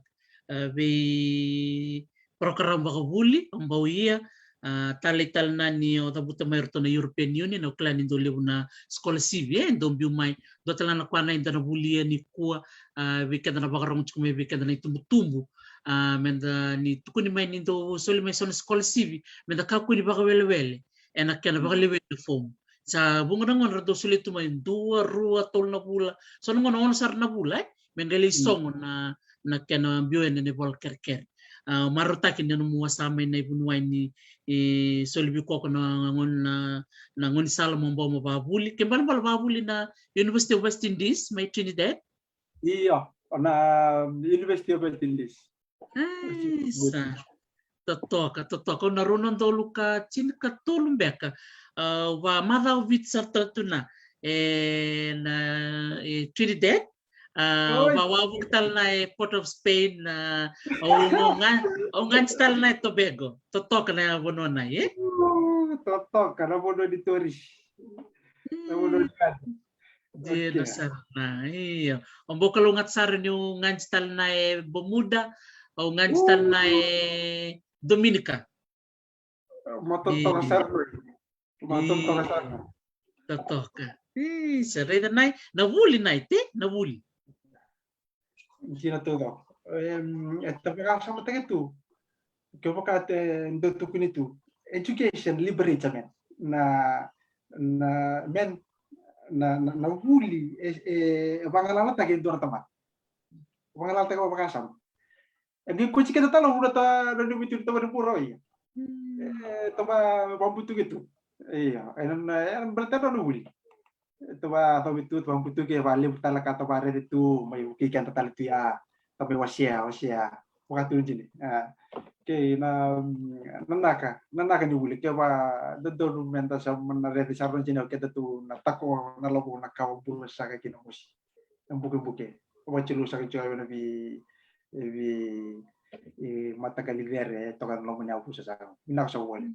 a, vei program vakavuli, o bau ia, a, talei tale na ni o cavuta mai ratou na European Union, au kila ni dau levu na scholarship, e, dau biu mai, dua tale na ka na eda na vulia nikua, a, vei keda na vakarogo tiko mai, vei keda na itubutubu, a, meda ni tukuni mai ni dau soli mai so na scholarship, meda kakua ni vakawelewele, ena kena vakalewe na fomu. Sa vuqa na gauna ra dau solia tu mai dua, rua, tolu na vula. So na gauna ono sara na vula, e? Me qai lai sogo na, na kena biu ena ivola kerekere. A, marautaki ni nomu wasea mai na ivuniwai ni, e, soli veikoko na gone, na, na gone sala mo bau mo vakavuli. Ke balebale vakavuli na University of West Indies mai Trinidad. Io, na University of West Indies. Ai, sa. Totoka, totoka. Au na rua na udolu ka tinikatolu beka. A, au vakamacawa Viti sara tale tu na, e, na, e, Trinidad. A, au vakawavoki tale na e Port of Spain, a, au, au ga, au ganci tale na e Tobago. Totoka na vanua na, e? Totoka na vanua ni tourist. Na vanua ni tourist. Dina sara na, io. Au bau kalougata sara niu ganci tale na e Bermuda, au ganci tale na e Dominica. Mo totoka sara na. Mo totoka sara na. Totoka. Io, sa raica na, na vuli na, e, te, na vuli. Dina taucoko. Em, e ta vakasamataki tu. Kevaka e dau tukuni tu. Education liberates a man. Na, na, man, na, na, na vuli, e, e, e vagalalataki e dua na tamata. Vagalalataki vakasama. E qai koti keda tale, vuna ta, na ni vitu, ta vani vura, ia. Mm. E, ta va, vabutuki tu. Ia, e, na, e, na, baleta na vuli. Tou vacovi tu, tou vabutuki, e valevu tale ka tou varere tu, mai vukei keda tale tu ya, tou mai wasea, wasea. Vakatudini. A, kei na, nanaka, nanaka ni vuli, kevaka dodonu meda sa na rere sara dina o keda tu na tako, na lavo, na kawa bula saka kina mosi. Na bukebuke. Vakatilou saka tiko na vei, vei, e, mataqali cere e toka na loma ni yavusa sa. Vinaka sa voli.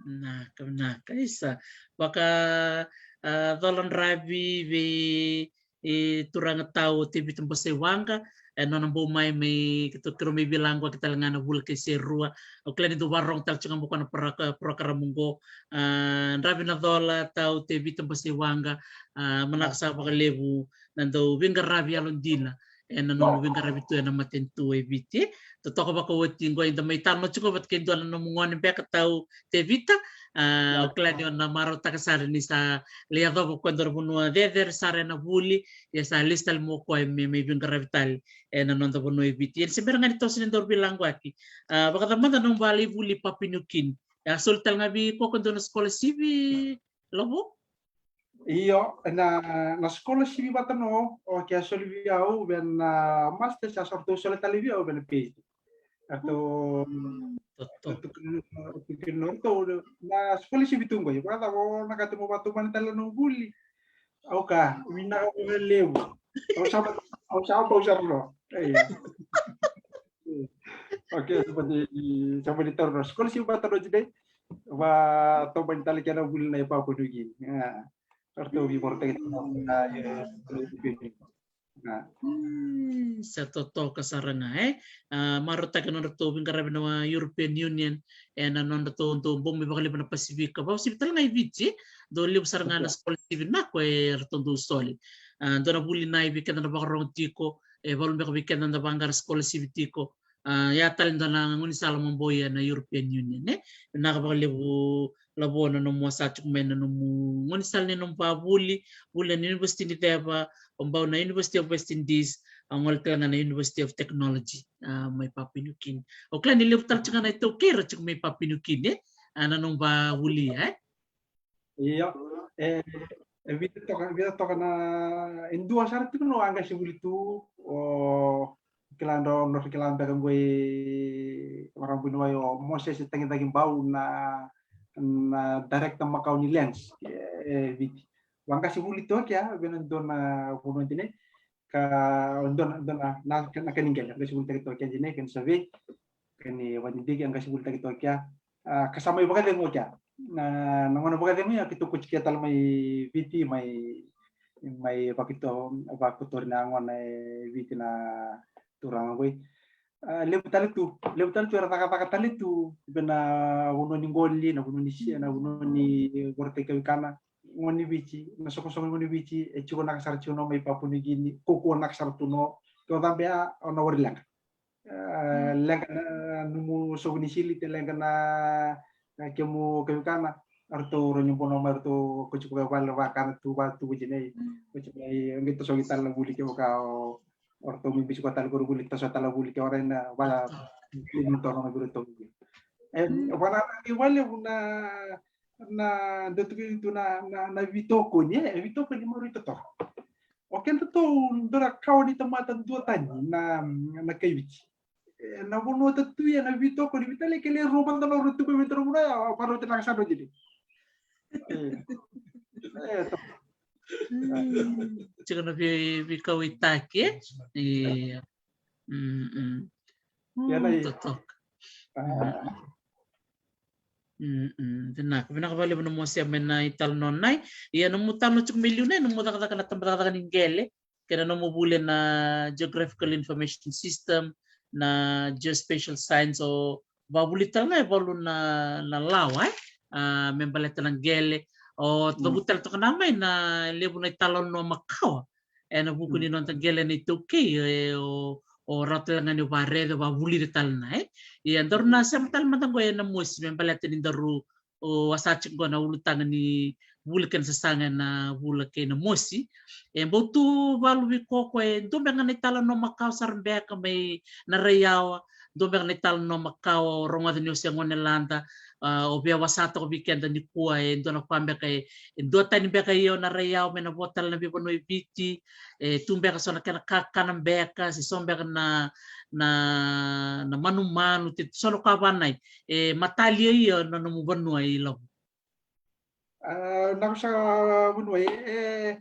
Vinaka, vinaka. Isa, vaka, a, cola dravi vei, e, turaga tau Tevita Basaiwaqa, e, nona bau mai, mai, keirau mai veilagoaki tale ga na vula kei Serua. Au kila ni dou vakarorogo tale tiko ga mai na proka-, porokaramu qo. A, dravi na cola tau Tevita Basaiwaqa, a, manaka sa vakalevu na dau veiqaravi yalodina. Ena nomu veiqaravi tu ena matanitu e Viti. Totoka vakaoti qo eda mai talanoa tiko vata kei dua na nomu gone beka tau Tevita. A, au kila ni o na marautaka sara ni sa lai yacova o koya e dua na vanua cecere sara ena vuli, ia sa lesu tale mai o koya me, me veiqaravi tale ena noda vanua e Viti. Ia ni se bera ga ni toso ni daru veilagoaki. A, vakacava mada na nomu vale i vuli Papua New Guinea? A soli tale ga vei koya e dua na scholarship? Lavo? Io, na, na scholarship vata no, o ke a soli vei au vei na masters, a sa ratou soli tale vei au vei na PhD. Ratou, ratou, na scholarship tu qo, e vakacava o na ka te mo vatomani tale na vuli. Au ka, vinaka vakalevu. Au sa, au sa bau sara no. Io. Okay, sa bau ni, sa bau ni taura na scholarship vata no jidai. Vatomani tale kena vuli na i Papua New Guinea. Ratou veivakarotaki tiko na, e, sa totoka sara ga, e. A, marautaka na nodratou veiqaravi na European Union, e, na nodratou dou bau mai vakalevu na Pasifika, vakauasivi tale ga i Viti, dou levu sara ga na scholarship na ko e ratou dou soli. A, dou na vuli na i vei keda na vakarogo tiko, e, valu beka vei keda na vaqara scholarship tiko, a, ia tale dua na gaunisala mo bau ia na European Union, e. Vinaka vakalevu Lavo na nomu a sa tiko mai na nomu gaunisala ni nomu vavuli, vuli na University ni Ceva, o bau na University of West Indies, a gole tale ga na University of Technology, a, mai Papua New Guinea. O kila ni levu tale tiko ga na iTaukei ra tiko mai Papua New Guinea, e, a, na nomu vavuli, e. Io, e, e vica toka, vica toka na, e dua sara tiko no a qai se vuli tu, o kila dro, dro kila beka qo i Marabuniwai o Moses Tagicagi Bau na, na director makawa ni lands, e, e Viti. Au a qai se vuli toka vei na dua na vanua dina, ka dua na, dua na, na, na kena qele, au a qai se vuli toka kena dina, kena survey, kena vadidike, au a qai se vuli toka. A, ka sa mai vakacegu kea. Na, na gauna vakacegu ia keitou kauti kea tale mai Viti, mai, mai vakito, vakotori na gauna e Viti na turaga qoi. A, levu tale tu, levu tale tu era cakacaka tale tu vei na vanua ni qoli, na vanua ni sia, na vanua ni vorotai kavikana, gone ni Viti, na soqosoqo ni gone ni Viti, e tiko naka sara tiko no mai Papua New Guinea, kaukaua naka sara tu no, ke o cabe a, o na wari leqa. A, leqa na nomu sovu ni sili, te leqa na, na kemu kavikana, eratou rawa ni bono mai, eratou kauti koya vale vakana tu, vale tu vei nei. Kauti mai, qai tosogi tale na vuli kevaka o, o ratou mai bisi koya tale ko ra vuli, toso tale na vuli ke o rai na vale, ni tono na vuli ratou. E, vana na qai vale vu na, na dau tukuni tu na, na, na veitokoni, e, veitokoni maroroi totoka. O kedatou dau na kawa ni tamata duatani na, na kai Viti. E, na vanua tatu ia na veitokoni, vei tale kele rua mada na rua tu mai vei tale na vanua, a, maroroi totoka sa dau dili. E, e, to. Tiko na vei, veikauwaitaki, e. Ia. Mm, mm. Ia na i. Totoka. A. Mm, mm. Vinaka, vinaka vakalevu na Mosi me na italanoa nai. Ia nomu talanoa tiko mai liu nai, nomu cakacaka na tabacakacaka ni qele, kei na nomu vuli na Geographical Information System, na Geospatial Science, o vavuli tale ga e valu na, na lawa, e? A, me baleta na qele. O, mm, cavuta tale toka na mai na levu na italanoa makawa ena vuku ni noda qele na iTaukei, e, o, o rawa tale ga ni o varaica, o vavulica tale na, e? Ia daru na sema tale mada qo ena Mosi me baleta ni daru, o, a sa tiko qo na ulutaga ni vuli kei na sasaga ena vula kei na Mosi. E bau tu valu vei koya e dua beka na italanoa makawa sara beka mai na raiyawa, dua beka na italanoa makawa o rogoca ni o se gone lada, a, o via wasea toka vei keda nikua, e dua na ka beka e, e duatani beka ia o na raiyawa mai na vo tale na veivanua e Viti, e tu beka so na kena kakana beka, se so beka na, na, na manumanu, se so na ka vanai, e matalia ia na nomu vanua i Lavo. A, na ko sa vanua e, e,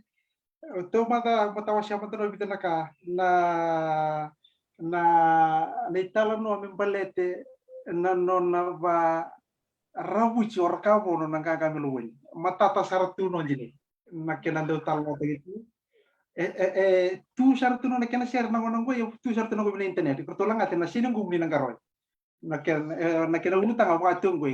tou mada, mada wasea mada na vica na ka, na, na, na italanoa me balete na nona varavuci o Rakavono na qaqa me lovoni. Matata sara tu no dina. Na kena dau talanoataki tu. E, e, e, tu sara tu no na kena sere na gauna qo, e tu sara tu no qo vei na internet. Ko ratou lagata na sere ni qumu ni na qaravi. Na kena, e, na kena ulutaga vaka tu qo.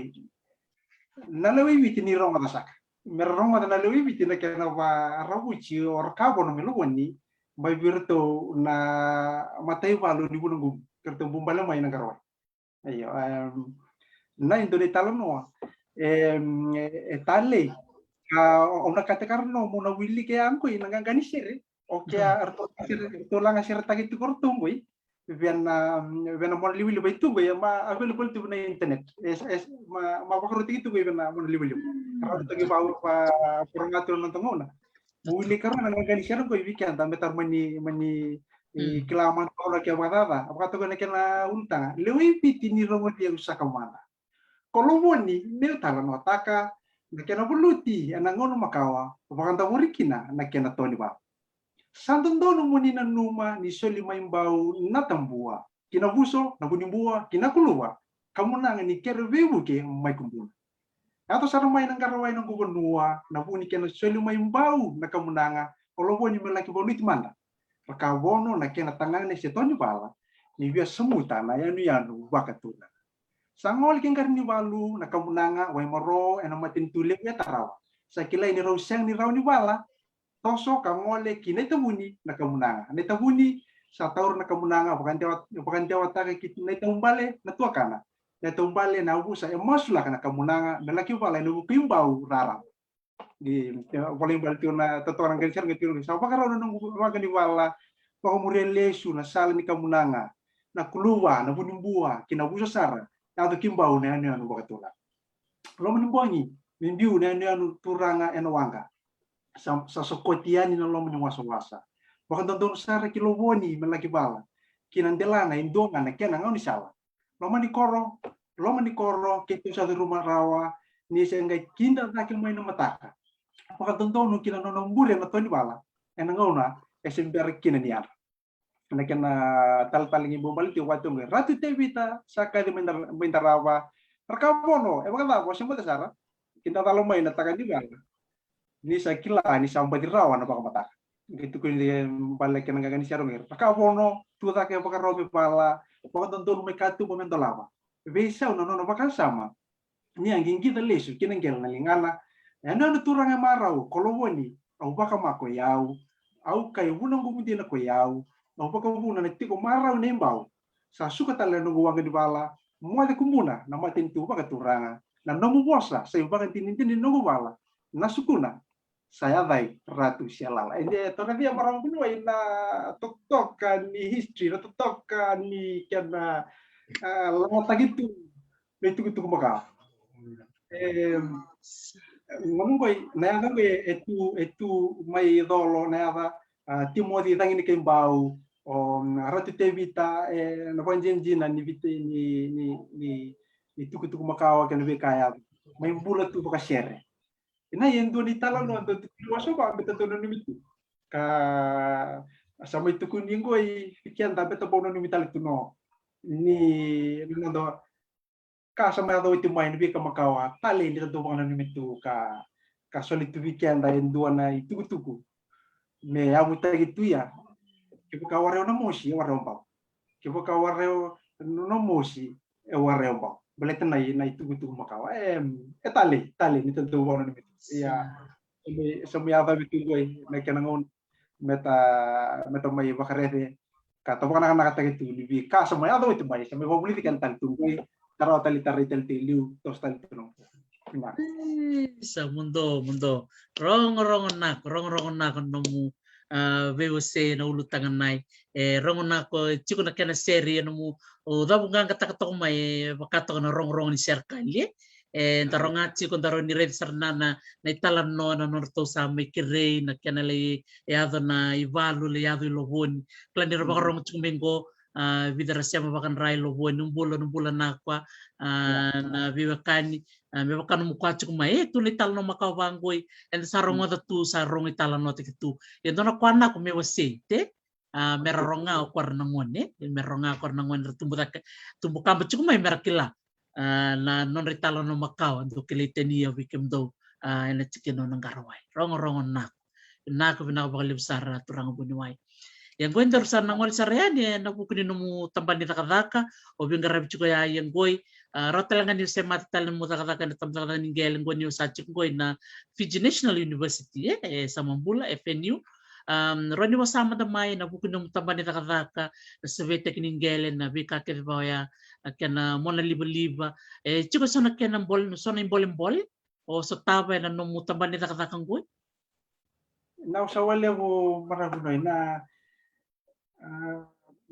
Na lewe i Viti ni rogoca saka. Me ra rogoca na lewe i Viti na kena varavuci o Rakavono me lovoni mai vei iratou na mataivalu ni Vunaqumu. Ke ratou bubale mai na qaravi. Io, em, na i dua na italanoa. Em, e, e talei. A, o, o na kate karanoa mo na wiliki a qo i na qaqa ni sere. O ke a, mm, ratou, ratou laga seretaki tiko ratou qo i. vei na, vei na mona livaliva e tu qo, e ma available tu na internet. E, e, ma, ma vakarautaki tu qo vei na mona livaliva. Rawa tu qo va, va, vakarogo tu na noda gauna. Mo wili karua na qaqa ni sere qo vei keda me tara mani, mani, e, kila mada na ke vakacaca. Vakatoka na kena ulutaga. Lewe i Viti ni rogoci au saka mana. Ko Lovoni meu talanoataka na kena valuti ena gauna makawa, vakadavori kina na kena tonivala. Sa dodonu mo ni nanuma ni soli mai Bau na Tabua, ki Navuso, na Vunibua, ki Nakuluva, kamunaga ni kere veivuke mai Kubuna. Yaco sara mai na Qarawai noqu vanua, na vu ni kena soli mai Bau na kamunaga, ko Lovoni me laki valuti mada. Ra ka vono na kena tagane se tonivala, ni via samuta na yanuyanu vakaturaga. Sa gole ki Qaranivalu na kamunaga, Waimaro ena matanitu levu e Tarawa. Sa kilai ni rau sega ni rawa ni vala, toso ka gole ki Naitavuni na kamunaga. Naitavuni sa taura na kamunaga, vakadewa, vakadewataka ki Naitaubale na tuakana. Naitaubale na yavusa e masulaka na kamunaga me laki vala ena vuku i Bau raraba. Ni, e, volai bale tiko na totoka na qaqa ni sere qo, tiko sa vakarau na noqu waqa ni vala, vakamuria lesu na sala ni kamunaga, Nakuluva, na Vunibua, ki Navuso sara, yaco ki Bau na yanuyanu vakaturaga. Loma ni bogi, me biu na yanuyanu turaga ena waqa. Sa, sa sokoti yani na loma ni wasawasa. Vakadodonu sara ki Lovoni me laki vala, ki na delana e dua ga na kena gaunisala. Loma ni koro, loma ni koro, keitou sa curuma rawa, ni se qai kida cake mai na mataka. Vakadodonu ki na nona bure na tonivala, ena gauna e se bera kina ni yadra. Na kena taletale qai bau bale tiko vata qo, Ratu Tevita sa kaci mai Dar-, mai Darava, ra ka vono, e vakacava, o se moce sara, kida cala mai na taka ni vala. Ni sa kila ni sa baci rawa na vakamataka. Qai tukuni bale kena qaqa ni sere qo, ra ka vono, tu cake vakarau me vala, vakadodonu mai katuba me dolava. Veisau na nona vakasama, ni a qiqica lesu ki na qele na ligana. E na, na turaga e marau, ko Lovoni, au vakamako i au, au kai vunaqu mudina ko i au, au vakavuna na tiko marau nei Bau. Sa suka tale na noqu waqa ni vala, moce Kubuna na matanitu vakaturaga, na nomu vosa sa ivakadinadina ni noqu vala, na sukuna sa yacai Ratu Sialala. E de toka via marau Vuniwai na totoka ni history, na totoka ni kena, ah, lagataki tu na itukutuku makawa. E, gauna qoi, na yaca qoi e tu, e tu mai Colo, na yaca, ah, Timoci Cagini Kaibau, o, mm, Ratu Tevita, e, na vakadinadina ni viti, ni, ni, ni, ni tukutuku makawa kei na veika yaco. Mai bula tu vakasere. Ina ia e dua ni talanoa dau tukuni wasoma, beta dau nanumi tu. Ka sa mai tukuni qoi vei keda, beta bau nanumi tale tu no. Ni, ni noda ka sa mai yaco oti mai na veika makawa, talei ni da dau vakananumi tu ka, ka soli tu vei keda e dua na itukutuku me yavutaki tu ya. Kevaka warewa na mosi, e warewa Bau. Kevaka warewa na mosi, e warewa Bau. Baleta na i, na itukutuku makawa. E, e talei, talei ni da dau vakananumi tu. Ia, sa mai, sa mai yaco vei tu qoi na kena gauna. Meta, meta mai vakarece ka ta vakanakanakataki tu ni veika sa mai yaco oti mai, sa mai vakavulici keda tale tu qoi, tara tale, tarai tale tu liu, toso tale tu na. Vinaka. Ii, sa muduo, muduo. Rogorogo nako, rogorogo nako nomu, ah, veiwasei na ulutaga nai. E rogo nako, e tiko na kena sere, e nomu, o cavuqaqataka toka mai, e vaka toka na rogorogo ni serekali, e. E, da rogo tiko, da rogo ni raica sara na, na, na italanoa na nodratou sa mai kerei, na kena lai yaco na ivalu, lai yaco i Lovoni. Kila ni ra vakarogo tiko mai qo, ah, vica ra sema vakadra i Lovoni, bula, bula Nakua, ah, na veiwekani, ah, me vaka nomu kaya tiko mai, e, tu na italanoa makawa vaqoi, eda sa rogoca tu, sa rogo italanoataki tu. E dua na ka Nakua me wasei, te? Ah, mera roga o koya na gone, mera roga o koya na gone, ra tubu cake, tubu kaba tiko mai mera kila. Ah, na nodra italanoa makawa, dou kilai tani au vei kemudou, ah, ena tikina o Naqarawai. Rogorogo nako. Vinaka, vinaka vakalevu sara turaga Vuniwai. Ia qoi daru sa na gole sara yani ena vuku ni nomu tabana ni cakacaka, o veiqaravi tiko ya, ia qoi, ah, rawa tale ga ni o se mata tale nomu cakacaka ena tabana ni cakacaka ni qele, qo ni o sa tiko qoi na Fiji National University, e, e Samabula, F N U. Um, rawa ni vosa mada mai ena vuku ni nomu tabana ni cakacaka, na seveitaki ni qele, na veika kece va oya, na kena mona livaliva. E tiko eso na kena bole, so na ibolebole o sotava ena nomu tabana ni cakacaka qoi? Na, au sa wale vu maravu noi na, ah,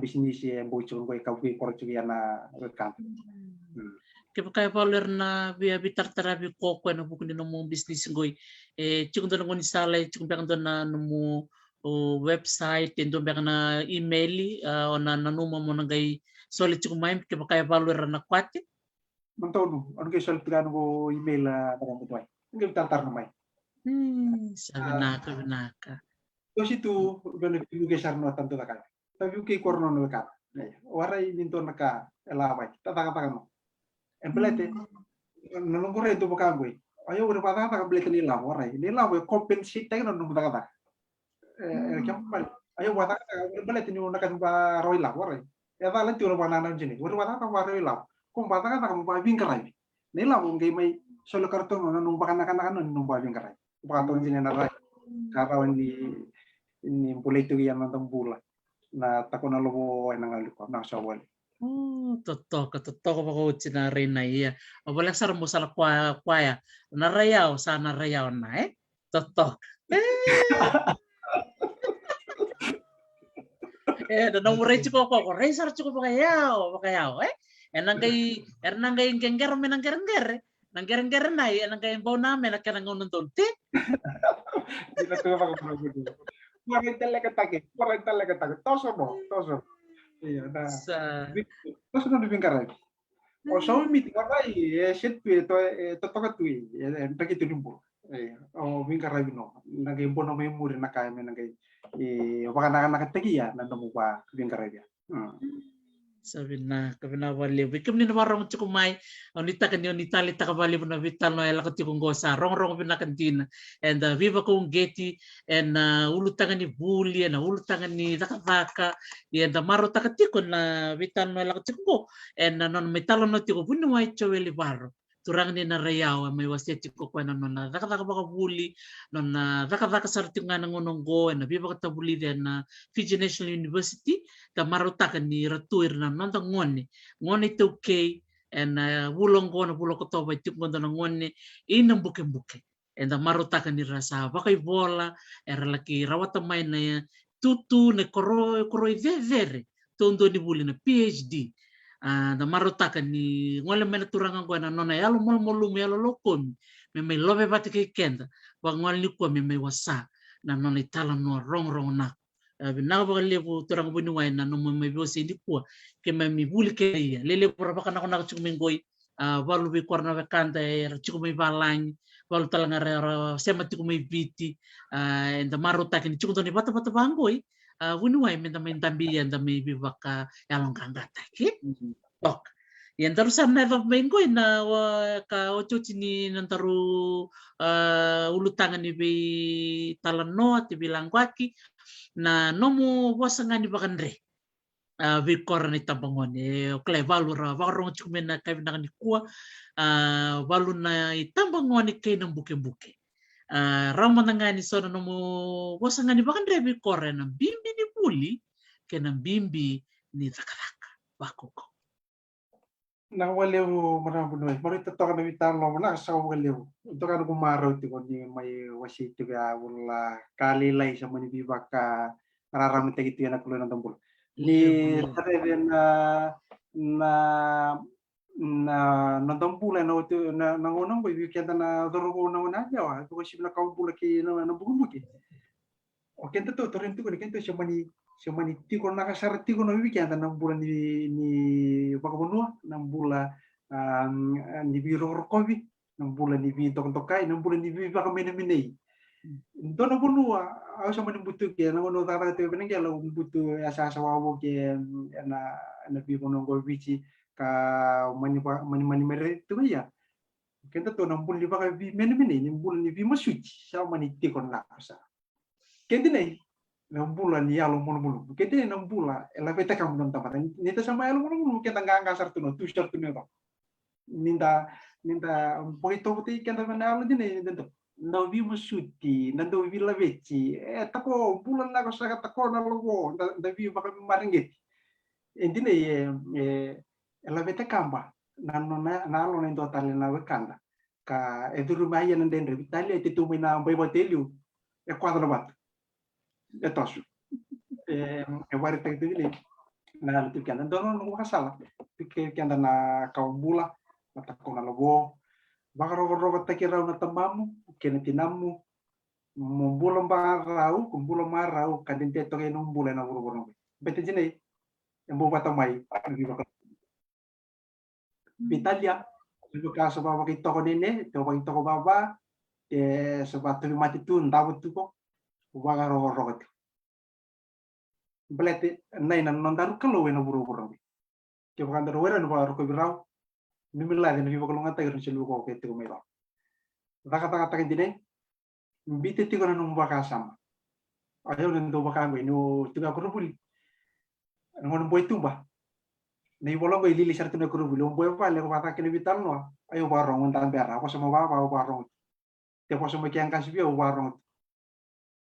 bisinisi e bau tiko qoi ka vukei koro tiko ia na wekada. Kevaka e valu era na via veitarataravi ko koya ena vuku ni nomu bisinisi qoi, e tiko dua na gaunisala, e tiko beka dua na nomu website, e dua beka na email o na nanuma mo na qai soli tiko mai kevaka e valu era na kwate? Mantonu, au na qai soli tiko na noqu email, a, vakabutuai. Qai taratara mai. Hmm, sa vinaka, vinaka. Tosi tu, vei na veivuke sara na tadu cakava. Taviu kei koro na nona wekana. Warai ni dua na ka e lavaki, ta cakacaka no. E balete, na noqu rai dua vaka qoi. Io, ure vakacakacaka balete na ilavo, warai. Na ilavo e compensate taki na nomu cakacaka. E, e kemapale. Io, vakacakacaka, ure balete ni na ka ni varawa ilavo, warai. E cala tiko na vakanananu jini. Ure vakacakacaka varawa ilavo. Ko vakacakacaka mo vaveiqaravi. Na ilavo qai mai soli karatou na nomu vakanakanaka no ni nomu vaveiqaravi. Vakatau jini na rai. Ka rawa ni, ni bulai tu ia na noda bula. Na tako na lovo ena galu ko na sa wale. O, totoka, totoka vakaoti na rai na ia. O vale sara mo sala kwa, kwaya. Na rai au, sa na rai au na, e? Totoka. E. E, na nomu rai tiko ko, ko rai sara tiko vakayau, vakayau, e? E na qai, e na qai qeqera me na qereqere. Na qereqere nai, e na qai bau na me na kena gauna donu ti. Ina tu vaka mura mura. Mura i talekataki, mura i talekataki. Toso no, toso. Ia, na. Sa. Toso no ni veiqaravi. O sa umiti, warai, e set tu, e to, e totoka tu, e, e draki tu ni bula. Ia, o veiqaravi no. Na qai bona mai muri na ka, me na qai, e, vakanakanakataki ia, na nomu vaveiqaravi ia. Hmm. Sa vinaka, vinaka vakalevu. Vei kemuni na vakarorogo tiko mai, au nuitaka ni o ni taleitaka vakalevu na veitalanoa e lako tiko qo, sa rogorogo vinaka dina. Eda veivakauqeti ena ulutaga ni vuli, ena ulutaga ni cakacaka. Ia eda marautaka tiko na veitalanoa e lako tiko qo, ena nona mai talanoa tiko vuniwai Joeli Varo. Turaga ni Naraiyau, e mai wasea tiko o koya na nona cakacaka vakavuli, nona cakacaka sara tiko ga na gauna oqo ena veivakatavulici ena Fiji National University. Da marautaka ni ra tu ira na noda gone, gone iTaukei, ena vula oqo, na vula o Okotova, e tiko qo dua na gone i Nabukebuke. Eda marautaka ni ra sa vakaivola, era laki rawata mai na tutu, na koro, koroi cecere, taudua ni vuli, na PhD. A, da marautaka ni gole mai na turaga oqo ena nona yalo malumalumu, yalo lokomi, me mai love vata kei keda, vakagole nikua me mai wasa na nona italanoa rogorogo na. A, vinaka vakalevu turaga vuniwai na nomu mai veiwasei nikua, keimami vuli kei na ia. Lelevu ra vakanakonako tiko mai qoi, a, valu vei kora na wekada era tiko mai valagi, valu tale ga era, era sema tiko mai Viti, a, eda marautaki ni tiko dua na ivatavata vaqoi, a, vuniwai meda mai dabe ia, eda mai veivakayaloqaqataki. Mhm. Oka. Ia daru sa na yacova mai qoi na, a, ka otioti ni nodaru, a, ulutaga ni veitalanoa, ti veilaqwaki, na nomu vosa ga ni vakadre. A, vei kora na itabagone. E, o kila e valu ra vakarorogo tiko mai na kai vinaka nikua, a, valu na itabagone kei Nabukebuke. A, rawa mada ga ni so na nomu vosa ga ni vakadre vei kora ena bibi ni vuli kei na bibi ni cakacaka. Vakaukaua. Na vakalevu marama vuniwai, marau totoka na veitalanoa, na sa vakalevu. Toka na noqu marau tiko ni mai wasei tiko ya, vula ka lailai sa mani veivaka raramataki tiko ena kalou na noda bula. Ni tareve na, na, na noda bula ena oti, na, na gauna oqo, vei keda na cauravou na gauna yawa, tiko sivi na kawa bula kei na, na bukebuke. O keda tou, tou raica tiko ni keda tou se mani, se mani tiko na ka sara tiko na vei keda na bula ni, ni vakavanua, na bula, a, ni veirokorokovi, na bula ni veidokadokai, na bula ni veivakamenemenei. Dua na vanua, au sa mani butu ke, na vanua cakacaka tiko vei na qela, au butu yasayasa wavoki ena, ena veivanua qo Viti, ka mani va-, mani, mani mai rai tiko ia. Keda tou na bula ni vakaveimenemenei, ni bula ni veimasuti, sa mani tiko na ka sara. Keda nei, na bula ni yalo malumalumu. Keda nei na bula e laveta ka muna tamata. Ni da sa mai yalo malumalumu, keda qaqa sara tu na, tu sara tu na yalo. Ni da, ni da vakaitovo tei keda mai na yalo dina, ni da, na veimasuti, na dau veilaveti. E, tako, bula na ko saka tako na lovo, da, da veivakamareqeti. E dina e, e, e laveta kaba na, na, na, na yalo na e dua tale na wekada. Ka e curu mai ia na dredre, vitalia e te tu mai na bai vata e liu, e kwaca na vatu. E toso. E, e waritaki tu vei na yalo tu keda. Dua na noqu vakasala, tu kei keda na kawa bula, na tako na lovo. Vakarokorokotaki rau na tamamu, kei na tinamu, mo bula marau, ko bula marau, ka dede toka ena bula ena vuravura. Bete jinei, e bau vata mai, e vivaka. Mm. Vei Talia, Kevaka sa vakaitoko nene, ke vakaitoko vava, ke sa vakatauvimate tu, davo tiko, vakarokoroko tiko. Baleta na, na nodaru Kalou ena vuravura qo. Kevaka daru were ni vakarokovi rau, ni milai na veivakalougatataki ni selu ko ke tiko mai rau. Cakacakataka dinai, bita tiko na nomu vakasama. O yau na dau vaka qo, niu tiko e koronivuli. Na gauna boi tuba. Na ivola qo e lili sara tu na koronivuli. O boi vale, ko vata kina vital no. Ai o vakarogo da bera. Ko sa mo vava, o vakarogo. Te ko sa mo ke qasi via, o vakarogo.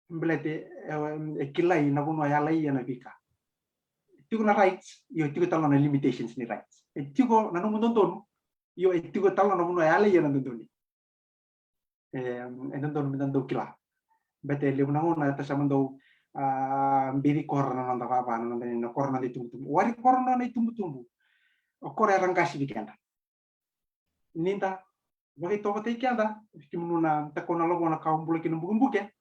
Baleta e, e kilai na vanua e yalai ena veika. Tiko na rights, io tiko tale na limitations ni rights. E tiko na nomu dodonu, io e tiko tale na vanua e yalai ena dodonu. E, e dodonu me da dau kila. Baleta e levu na gauna, eda sa dau, a, bici kora na noda vava, na noda, na kora na noda itubutubu. Wari kora na noda itubutubu. O kora era qasi vei keda. Ni da vakaitokotaki keda, kemunu na Takona Lavo na Ka Bula Kina Bukebuke.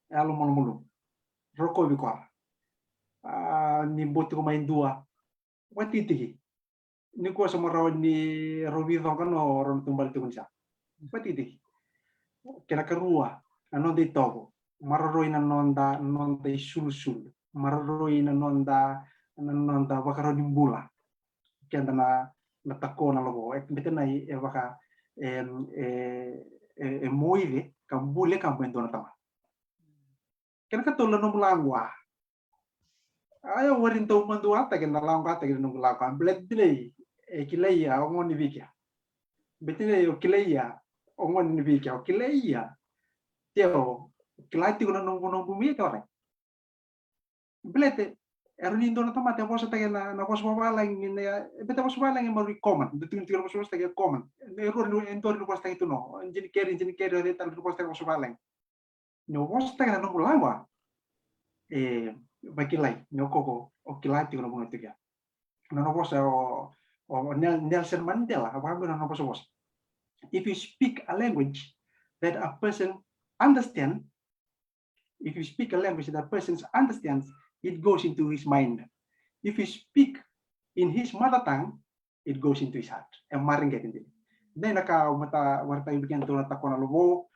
Yalo malumalumu. Rokovi kora. A, ni bau tiko mai dua. Vakatikitiki. Ni ko sa marau ni rau vicoqa no rau na tubale tiko ni sa. Vakatikitiki. Kena karua, na noda itovo. Maroroi na noda, noda isulusulu. Maroroi na noda, na noda vakarau ni bula. Keda na, na Takona Lavo. E, beta na i, e vaka, e, e, e, e moice, ka bule ka mai dua na tamata. Kena katolu na nomu laqwa. Ai o wari dau maduataki na laqwa, taki na nomu laqwa. Baleta dinai, e kilai ia, o gone ni vei kea. Baleta dinai, o kilai ia, o gone ni vei kea. O kilai ia, teo, kila tiko na nomu, nomu mia teo rai. Baleta, e rawa ni dua na tamata e vosataki na, na vosa vavalagi, na, e beta vosa vavalagi e maroroi common. Da tiko, tiko na vosa, vosataki e common. E rua ni, e dua ni vosataki tu no. Jini keri, jini keri, o cei tale ni vosataki vosa vavalagi. Ni o vosataka na nomu laqwa, e vakilai ni o koko o kila tiko na vanua tiko ya. Na nona vosa o, o Nel-, Nelson Mandela, a vakavuna na nona vosavosa. If you speak a language that a person understand, if you speak a language that a person understands, it goes into his mind. If you speak in his mother tongue, it goes into his heart. E mareqeti dina. Dei na ka au mata warataki vei kedatou na Takona Lovo.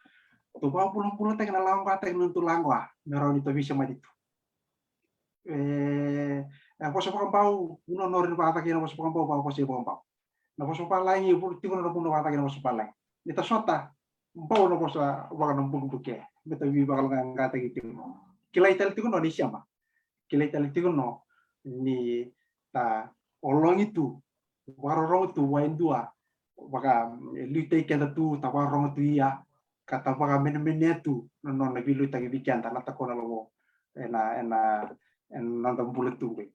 Tou vakabulabulataki na laqwataki na nodatou laqwa me rawa ni tou veisemati tu. E, e vosa vakabau, vanua e rawa ni vakacakacaka na vosa vakabau, vakavosa vakabau. Na vosa vavalagi, vu-, tiko na vanua vakacakacaka na vosa vavalagi. Ni ta sota, bau na vosa vakanabukebuke. Me ta veivakaloqaqataki tiko. Kilai tale tiko no ni sema. Kilai tale tiko no ni ta ologi tu, vakarorogo tu vua e dua, vaka, e liutaki keda tu, ta vakarorogo tu ia, ka ta vakamenemenea tu na nona veiliutaki vei keda na Takona Lovo ena, ena, ena noda bula tu qoi.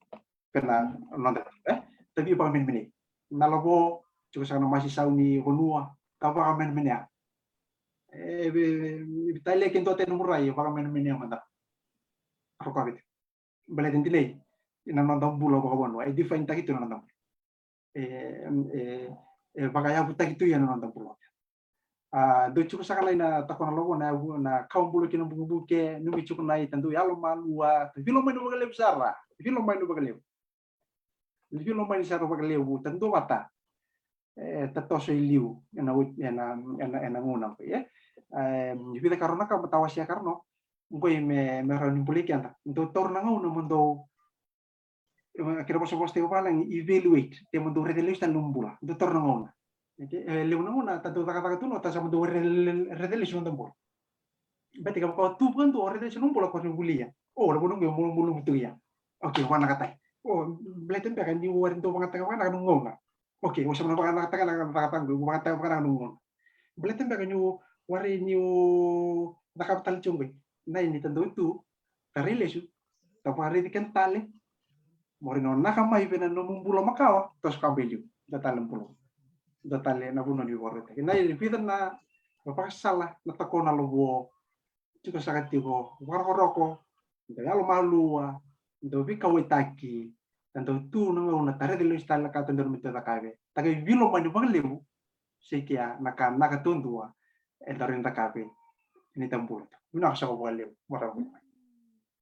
Kei na noda, e? Ta veivakamenemenei. Na Lovo, tiko saka na masi sau ni vanua, ta vakamenemenea. E, e, e, e, tale ke dua tale na murai, vakamenemenea mada. Rokovi tu. Baleta dinai, na noda bula vakavanua, e define taki tu na noda bula. E, e, e vakayavutaki tu ia na noda bula. A, dou tiko saka na i na Takona Lovo na yavu, na Ka Bula Kina Bukebuke, Numi Tiko Na I, ta dou yalomalua, ta veilomani vakalevu sara, veilomani vakalevu. Veilomani sara vakalevu, ta dou vata. E, ta toso i liu, ena, ena, ena, ena gauna qo, e. E, vica karua na ka, mata wasea karua no, qoi me, me rawa ni bulai keda. Dou taura na gauna mo dou, e, kena vosavosa tiko vavalagi, evaluate, te mo dou raica lesu tale nomu bula. Dou taura na gauna. Okay? E, levu na gauna, ta dou cakacaka tu no, ta sa mo dou raica, raica lesu noda bula. Baleta ke vaka o tu vakadua o raica lesu nomu bula ko ni vulia. O, na vanua qo e malumalumu tu ia. Okay, vakanakataki. O, baleta beka niu warai dau vakanakataka vakanaka nomu gauna. Okay, o sa na vakanakataka na cakacaka qo, vakanakataka vakanaka nomu gauna. Baleta beka niu warai niu cakava tale tiko qoi. Na i ni ta dau tu, ta rai lesu, ta vakaraici keda tale, mo rai nonaka mai vei na nomu bula makawa, toso kaba i liu, dua tale na bula. Dua tale na vanua ni vakarautaki. Na i vica na vakasala na Takona Lovo, tiko saka tiko, vakarokoroko, dau yalomalua, dau veikauwaitaki, ta dau tu na gauna ta raica lesu tale na ka ta dodonu me ta cakava. Ta qai veilomani vakalevu, se kea na ka naka taudua, e daru ni cakava, ni ta bula. Vinaka saka vakalevu, marau.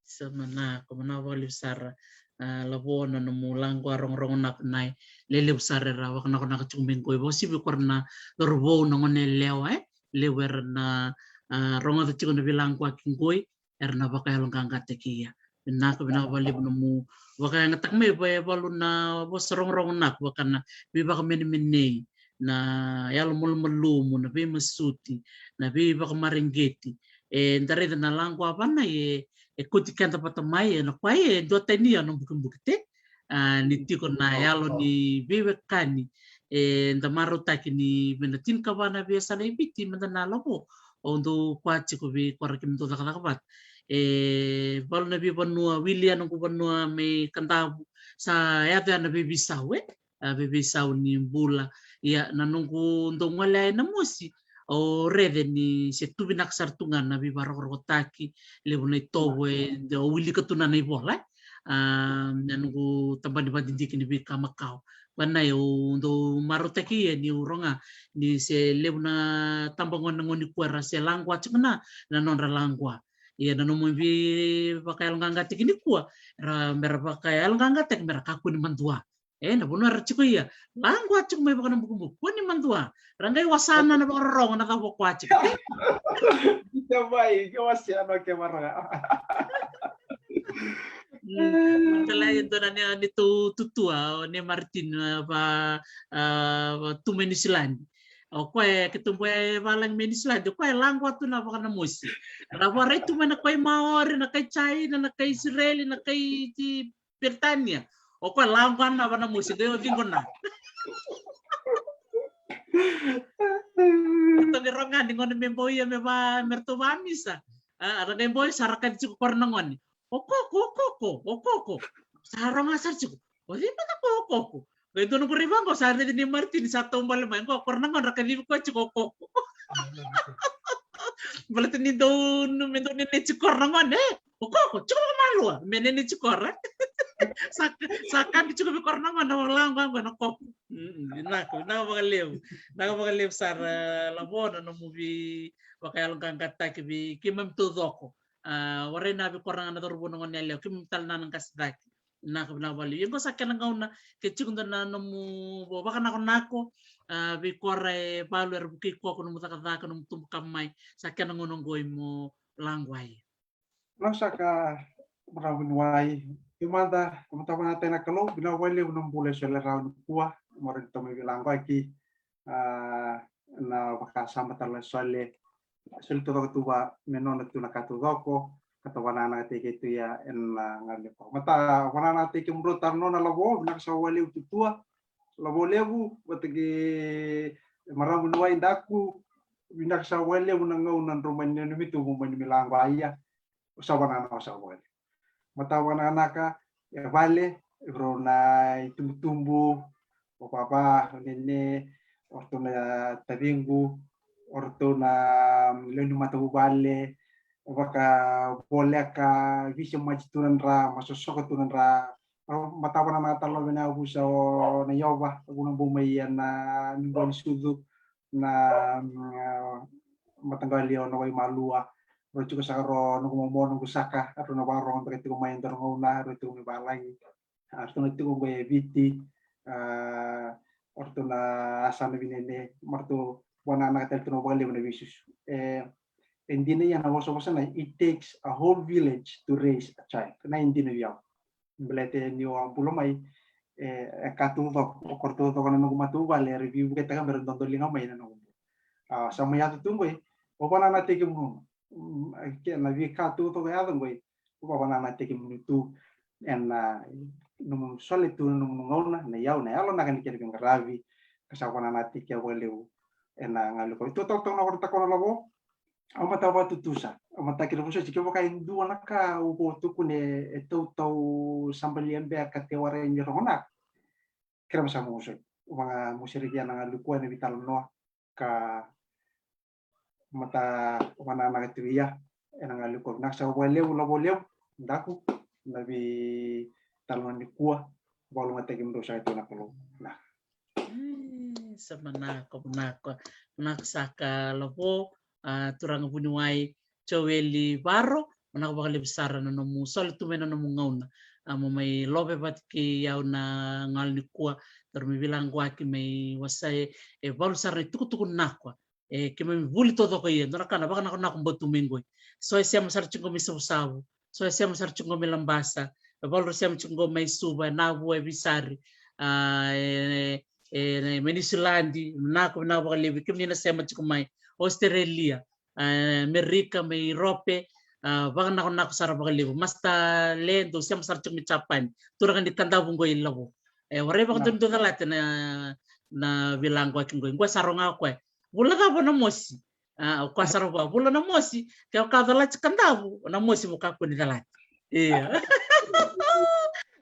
Sa manako, manako vakalevu sara. A, Lavo, na nomu laqu a rogorogo na penai. Lelevu sara era vakanakonaka tiko mai qoi. Vakasivi ko ira na cauravou, na gone yalewa, e? Levu era na, a, rogoca tiko na veilaquaki qoi, era na vakayaloqaqataki ia. Vinaka, vinaka vakalevu nomu vakayagataka mai, va-, e valu na vosa rogorogo na vaka na veivakamenemenei, na yalomalumalumu, na veimasuti, na veivakamareqeti. E, da raica na laqu a vanai e, e kauti keda vata mai, e, na koya e dua tani ya na bukibuki te. A, ni tiko na yalo ni veiwekani, e, da marautaki ni vei na tinikava na veiyasana i Viti, meda na Lavo. O dou koya tiko vei koya ra kemudou cakacaka vata. E, valu na veivanua, wili ya noqu vanua mai Kadavu, sa yaco ya na veiveisau, e? A, veiveisau ni bula. Ia, na noqu dau gole e Namosi, o raica ni se tu vinaka sara tu ga na veivarokorokotaki, levu na itovo e dau wilika tu na, na ivola, e? A, na noqu tabana ni vakadidike ni veika makawa. Vanai au dau marautaki ia niu rogoca ni se levu na tabagone na gauna nikua era se laqua tiko na, na nodra laqua. Ia na nomu veivakayaloqaqataki nikua, ra, mera vakayaloqaqataki mera kakua ni madua. E, na vanua era tiko ia, laqua tiko mai vakanabukubuku, kua ni madua. Ra qai wasana na vakarorogo na cava o koya tiko. Ita mai, ke wasea no ke maraga. Mm, tale e dua na ni, ni tu tutua, o Ne Martin, a, va, a, va tu mai Niusiladi. O koya e, keitou bau e valagi mai Niusiladi, o koya e laqua tu na vakanamosi. Ra varai tu mai na kai Maori, na kai China, na kai Isireli, na kai ti Peritania. O koya laqua na vanamosi, qai o ciqo na. Ratou qai rogoca ni gone me bau ia me va, me ratou vamisa. A, ra qai bau ia sa ra kaci tiko ko ira na gone. O koko, o koko, o koko. Sa rogoca sara tiko. O cei mada ko o koko? Qai dua noqu rai vaqo sa raici Ne Martin sa taubale mai. Qo ko ira na gone ra kacivi koya tiko o koko. Baleta ni dau, me dau nene tiko ko ira na gone, e? O koko, tiko vakamalua, me nene tiko ko ira. Sa, sa kabi tiko vei ko ira na gone, o laqua qo na koko. Mm, vinaka, vinaka vakalevu. Vinaka vakalevu sara, Lavo, na nomu veivakayaloqaqataki vei keimami taucoko. A, warai na vei ko ira ga na cauravou, na gone yalewa, keimami tale na, na qase cake. Vinaka, vinaka vakalevu. Ia qo sa kena gauna ke tiko dua na nomu vakanakonako, a, vei ko ira e valu era vukei koya ko nomu cakacaka, nomu tubu ka mai, sa kena gauna qo mo laqua. Vinaka saka, marama vuniwai. Io mada, au matavinavinaka na Kalou, vinaka vakalevu na bula e soli rawa nikua, mo rawa ni tou mai veilaqwaki. A, na vakasama tale na soli, soli taucoko tu va me nona tu na ka taucoko, ka tou vakananakataki tu ia ena gauna nikua. Mata vakananakataki kemudrau tale nona Lavo, vinaka saka vakalevu Tutua, Lavo levu, vata kei marama vuniwai Daku, vinaka saka vakalevu na gauna drau mani nanumi tu mo mani mai laqwa ia. Au sa vakananaka saka vakalevu. Mata vakananaka e vale, e rau na itubutubu, o vava, o nene, o ratou na taciqu, o ratou na lewe ni matavuvale, vakavoleka, veisemati tu na dra, masosoka tu na dra. Mata vakananaka tale vei na yavusa o Naiova, o Vunabou mai ia na Niuqua ni Sucu, na, mm, mataqali o na Waimalua, rau tiko saka rau noqu momo, noqu saka, rau na vakarogo beka tiko mai e dua na gauna, rau tiko mai valagi. A, ratou na tiko qo e Viti, a, o ratou na yasana vinene, ma ratou vakananaka tale tu na vakalevu na veisusu. E, e dina ia na vosavosa na, it takes a whole village to raise a child. Na e dina vei au. Baleta ni o a bula mai, e, e ka taucoko, o koya taucoko na noqu matavuvale, era veivuketaka me ra dodoliga mai na noqu bula. A, sa mai yaco tu qo, au vakananaka tiko mu Mm, ke na veika taucoko e yaco qoi, au vakananaka tiko mo ni tu ena, a, nomu sole tu na nomu gauna, na iyau, na yalonaka ni kena veiqaravi, ka sa vakananaka tiko vakalevu ena gauna qo. Tou tautaunaka na Lavo, au mata vakatutusa, au mata kila vosoti, kevaka e dua na ka au vo tukuna e tautau sabalia beka, te warai ni rogonaka, kila vosoti, au vakamusiraki ena gauna qo ena veitalanoa, ka mata vakananaka tiko ia ena gauna qo. Vinaka saka vakalevu, Lavo levu, Daku, na veitalanoa nikua, vakalougatataki kemudou saka tu na Kalou. Vinaka. E, sa manako, manako, manako saka Lavo, a, turaga vuniwai Joeli Varo, manako vakalevu sara na nomu sole tu mai na nomu gauna. A, mo mai love vata kei au na gauna nikua, daru mai veilagoaki mai wasea e, e valu sara na itukutuku nakua. E, keimami vuli taucoko ia, dua na ka na vakanakonako bau tu mai qoi. So e sema sara tiko qo mai Savusavu, so e sema sara tiko qo mai Labasa, e valu ra sema tiko qo mai Suva, e Navua, e Visari, a, e, e, e, mai Niusiladi, vinaka, vinaka vakalevu, kemuni na sema tiko mai Australia, a, Amerika, mai Europe, a, vakanakonako sara vakalevu. Master Le, dou sema sara tiko mai Japani, turaga ni Kadavu qo i Lavo. E, warai vakadua ni dou calata na, na veilagoaki qo. Qo sa rogoca o koya. Vula cava na mosi? A, o koya sa rogoca, vula na mosi, ke o ka calati Kadavu, na mosi mo kakua ni calati. Ia.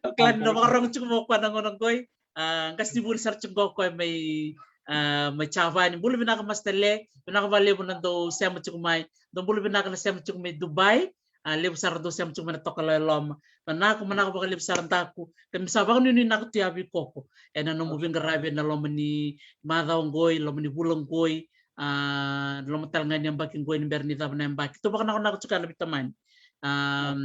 O kila ni na vakarogo tiko mo koya na gauna qoi. A, qasenivuli sara tiko qo o koya mai, a, mai Japani. Bula vinaka Master Le, vinaka vakalevu na dou sema tiko mai. Dou bula vinaka na sema tiko mai Dubai. A, levu sara dou sema tiko mai na Tokalau e Loma. Manako, manako vakalevu sara daku. Keimami sa vakanuinuinaka tu ya vei koko ena nomu veiqaravi ena loma ni macawa qoi, loma ni vula qoi, a, loma tale ga ni yabaki qoi ni bera ni cava na yabaki. Tou vakanakonako tiko ya na veitamani, a,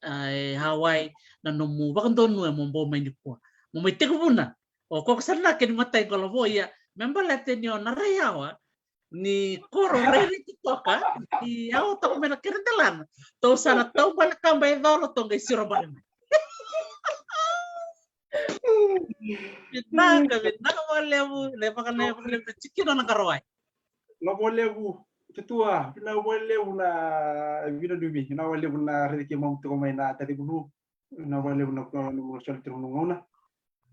a, e Hawaii, na nomu vakadonui mo bau mai nikua. Mo mai tekivuna. O koko sara na kena imatai qo Lavo ia, me baleta ni o Naraiyawa ni koro rairai totoka, ni yawa toka mai na kena delana. Tou sa na taubale kaba e colo, tou qai siro bale mai. Vinaka, vinaka vakalevu, le vakalevu, le tikina na Qara Wai. Lavo levu, Tutua, vinaka vakalevu na vinadumi, vinaka vakalevu na raici keimami toka mai na Taciqu Nu. Vinaka vakalevu na, na, na soli tiko na gauna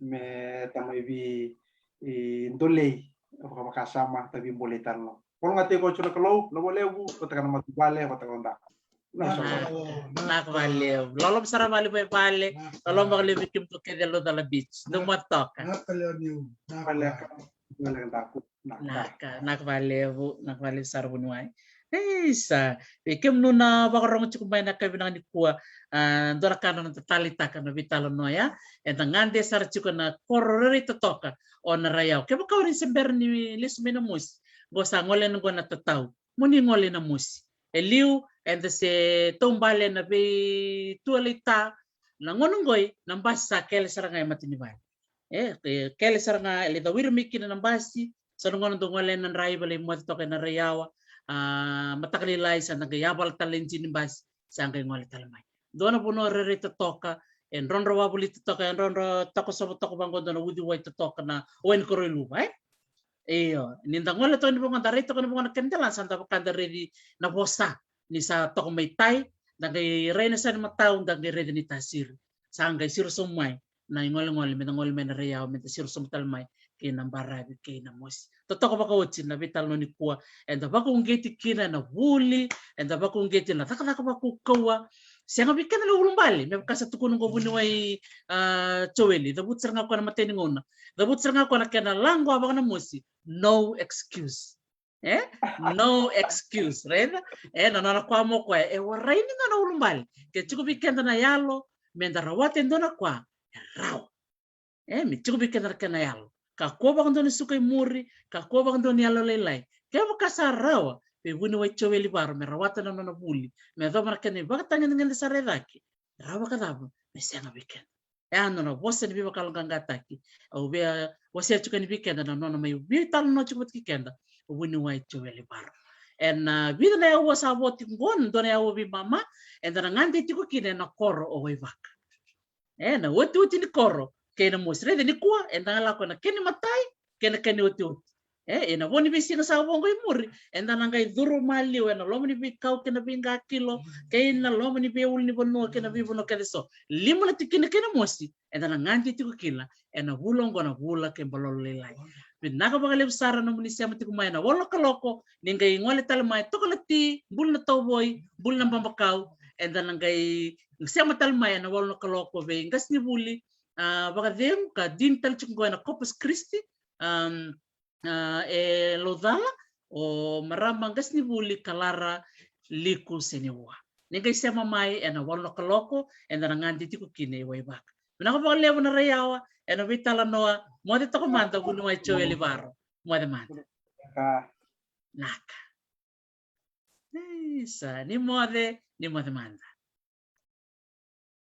me tamai vei, e, dolei vakavakasama, tavi bolei tale no. Vakalougatataki koya tiko na Kalou, lavo levu, vata kei na matavuvale, vata kei na daku. Vinaka sara. Vinaka vakalevu. Loloma sara vale mai vale, loloma vakalevu vei kemudou kece e Laucala Beach. Dou moce toka. Vinaka levu. Vinaka. Vinaka, vinaka vakalevu, vinaka vakalevu sara vuniwai. Isa, vei kemudou na vakarogo tiko mai na yakavi vinaka nikua, a, dua na ka na noda taleitaka na veitalanoa ya, eda gade sara tiko na koro rairai totoka o Naraiyawa. Kevaka o ni se bera ni lesu mai na mosi, qo sa gole yani qo na tatau, mo ni gole na mosi. E liu eda se taubale na veitualeita, na gauna qoi na basi sa kele sara ga e matanivale. E, e kele sara ga, e lai cawiri mai kina na basi, so na gauna dou gole na draiva lai moce toka e Naraiyawa, a, mataka lailai sa da qai yavala tale na ijini ni basi, sa qai gole tale mai. Dua na vanua rairai totoka, e drodro wavoliti toka, e drodro tokosova toka vaqo dua na uciwai totoka, na wai ni Koroiluva, e? Io, ni da gole toka ni vaqo, da rai toka ni vaqo na kena delana, sa da vaka da raici na vosa, ni sa toka mai tai, da qai rai na yasa ni matau, da qai raica ni tasiri. Sa qai siro sobu mai na igolegole, me da gole mai Naraiyawa, me da siro sobu tale mai kei na baravi kei na mosi. Totoka vakaoti na veitalanoa nikua, eda vakauqeti kina ena vuli, eda vakauqeti ena cakacaka vakaukauwa. Sega vei keda na ulubale, me vaka sa tukuna qo vuniwai, a, Joeli, cavuti sara ga koya na imatai ni gauna. Cavuti sara ga koya na kena laqu a vaka na mosi. No excuse. E? No excuse, raica? E, na nona kua mo koya, e warai ni nona ulubale. Ke tiko vei keda na yalo me da rawata e dua na kua, e rawa. E, me tiko vei keda na kena yalo. Kakua vakadua ni suka i muri, kakua vakadua ni yalolailai. Kevaka sa rawa vei vuniwai Joeli Varo me rawata na nona vuli, me yacova na kena ivakatagedegede sara e cake, e rawa vakacava me sega vei keda? E a nona vosa ni veivakayaloqaqataki. Au via wasea tiko yani vei keda na nona mai veitalanoa tiko vata kei keda o vuniwai Joeli Varo. Ena, a, vica na aua sa vo tiko qo, dua na aua veimama, eda na gade tiko kina ena koro o Waivaka. E, na otioti ni koro kei na mosi. Raica nikua eda lako ena kena imatai kei na kena iotioti. E, ena vo ni veisiga sa vo qo i muri, eda na qai curu maliwa ena loma ni veikau kei na veiqakilo, kei na loma ni veiulunivanua kei na veivanua kece eso. Lima na tikina kei na mosi, eda na gade tiko kina ena vula oqo, na vula kei balolo lailai. Vinaka vakalevu sara nomuni sema tiko mai ena walu na kaloko, ni qai gole tale mai Tokalati, buli na tauvoi, buli na babakau, eda na qai sema tale mai ena walu na kaloko vei qasenivuli, a, vakacegu ka dini tale tiko qo ena Corpus Christi, am, a, e Laucala, o marama qasenivuli Kalara Liku Seniua. Ni qai sema mai ena walu na kaloko, eda na gade tiko kina i Waivaka. Vinaka vakalevu Naraiyawa ena veitalanoa, moce toka mada vuniwai Joeli Varo. Moce mada. Naka. Isa, ni moce, ni moce mada.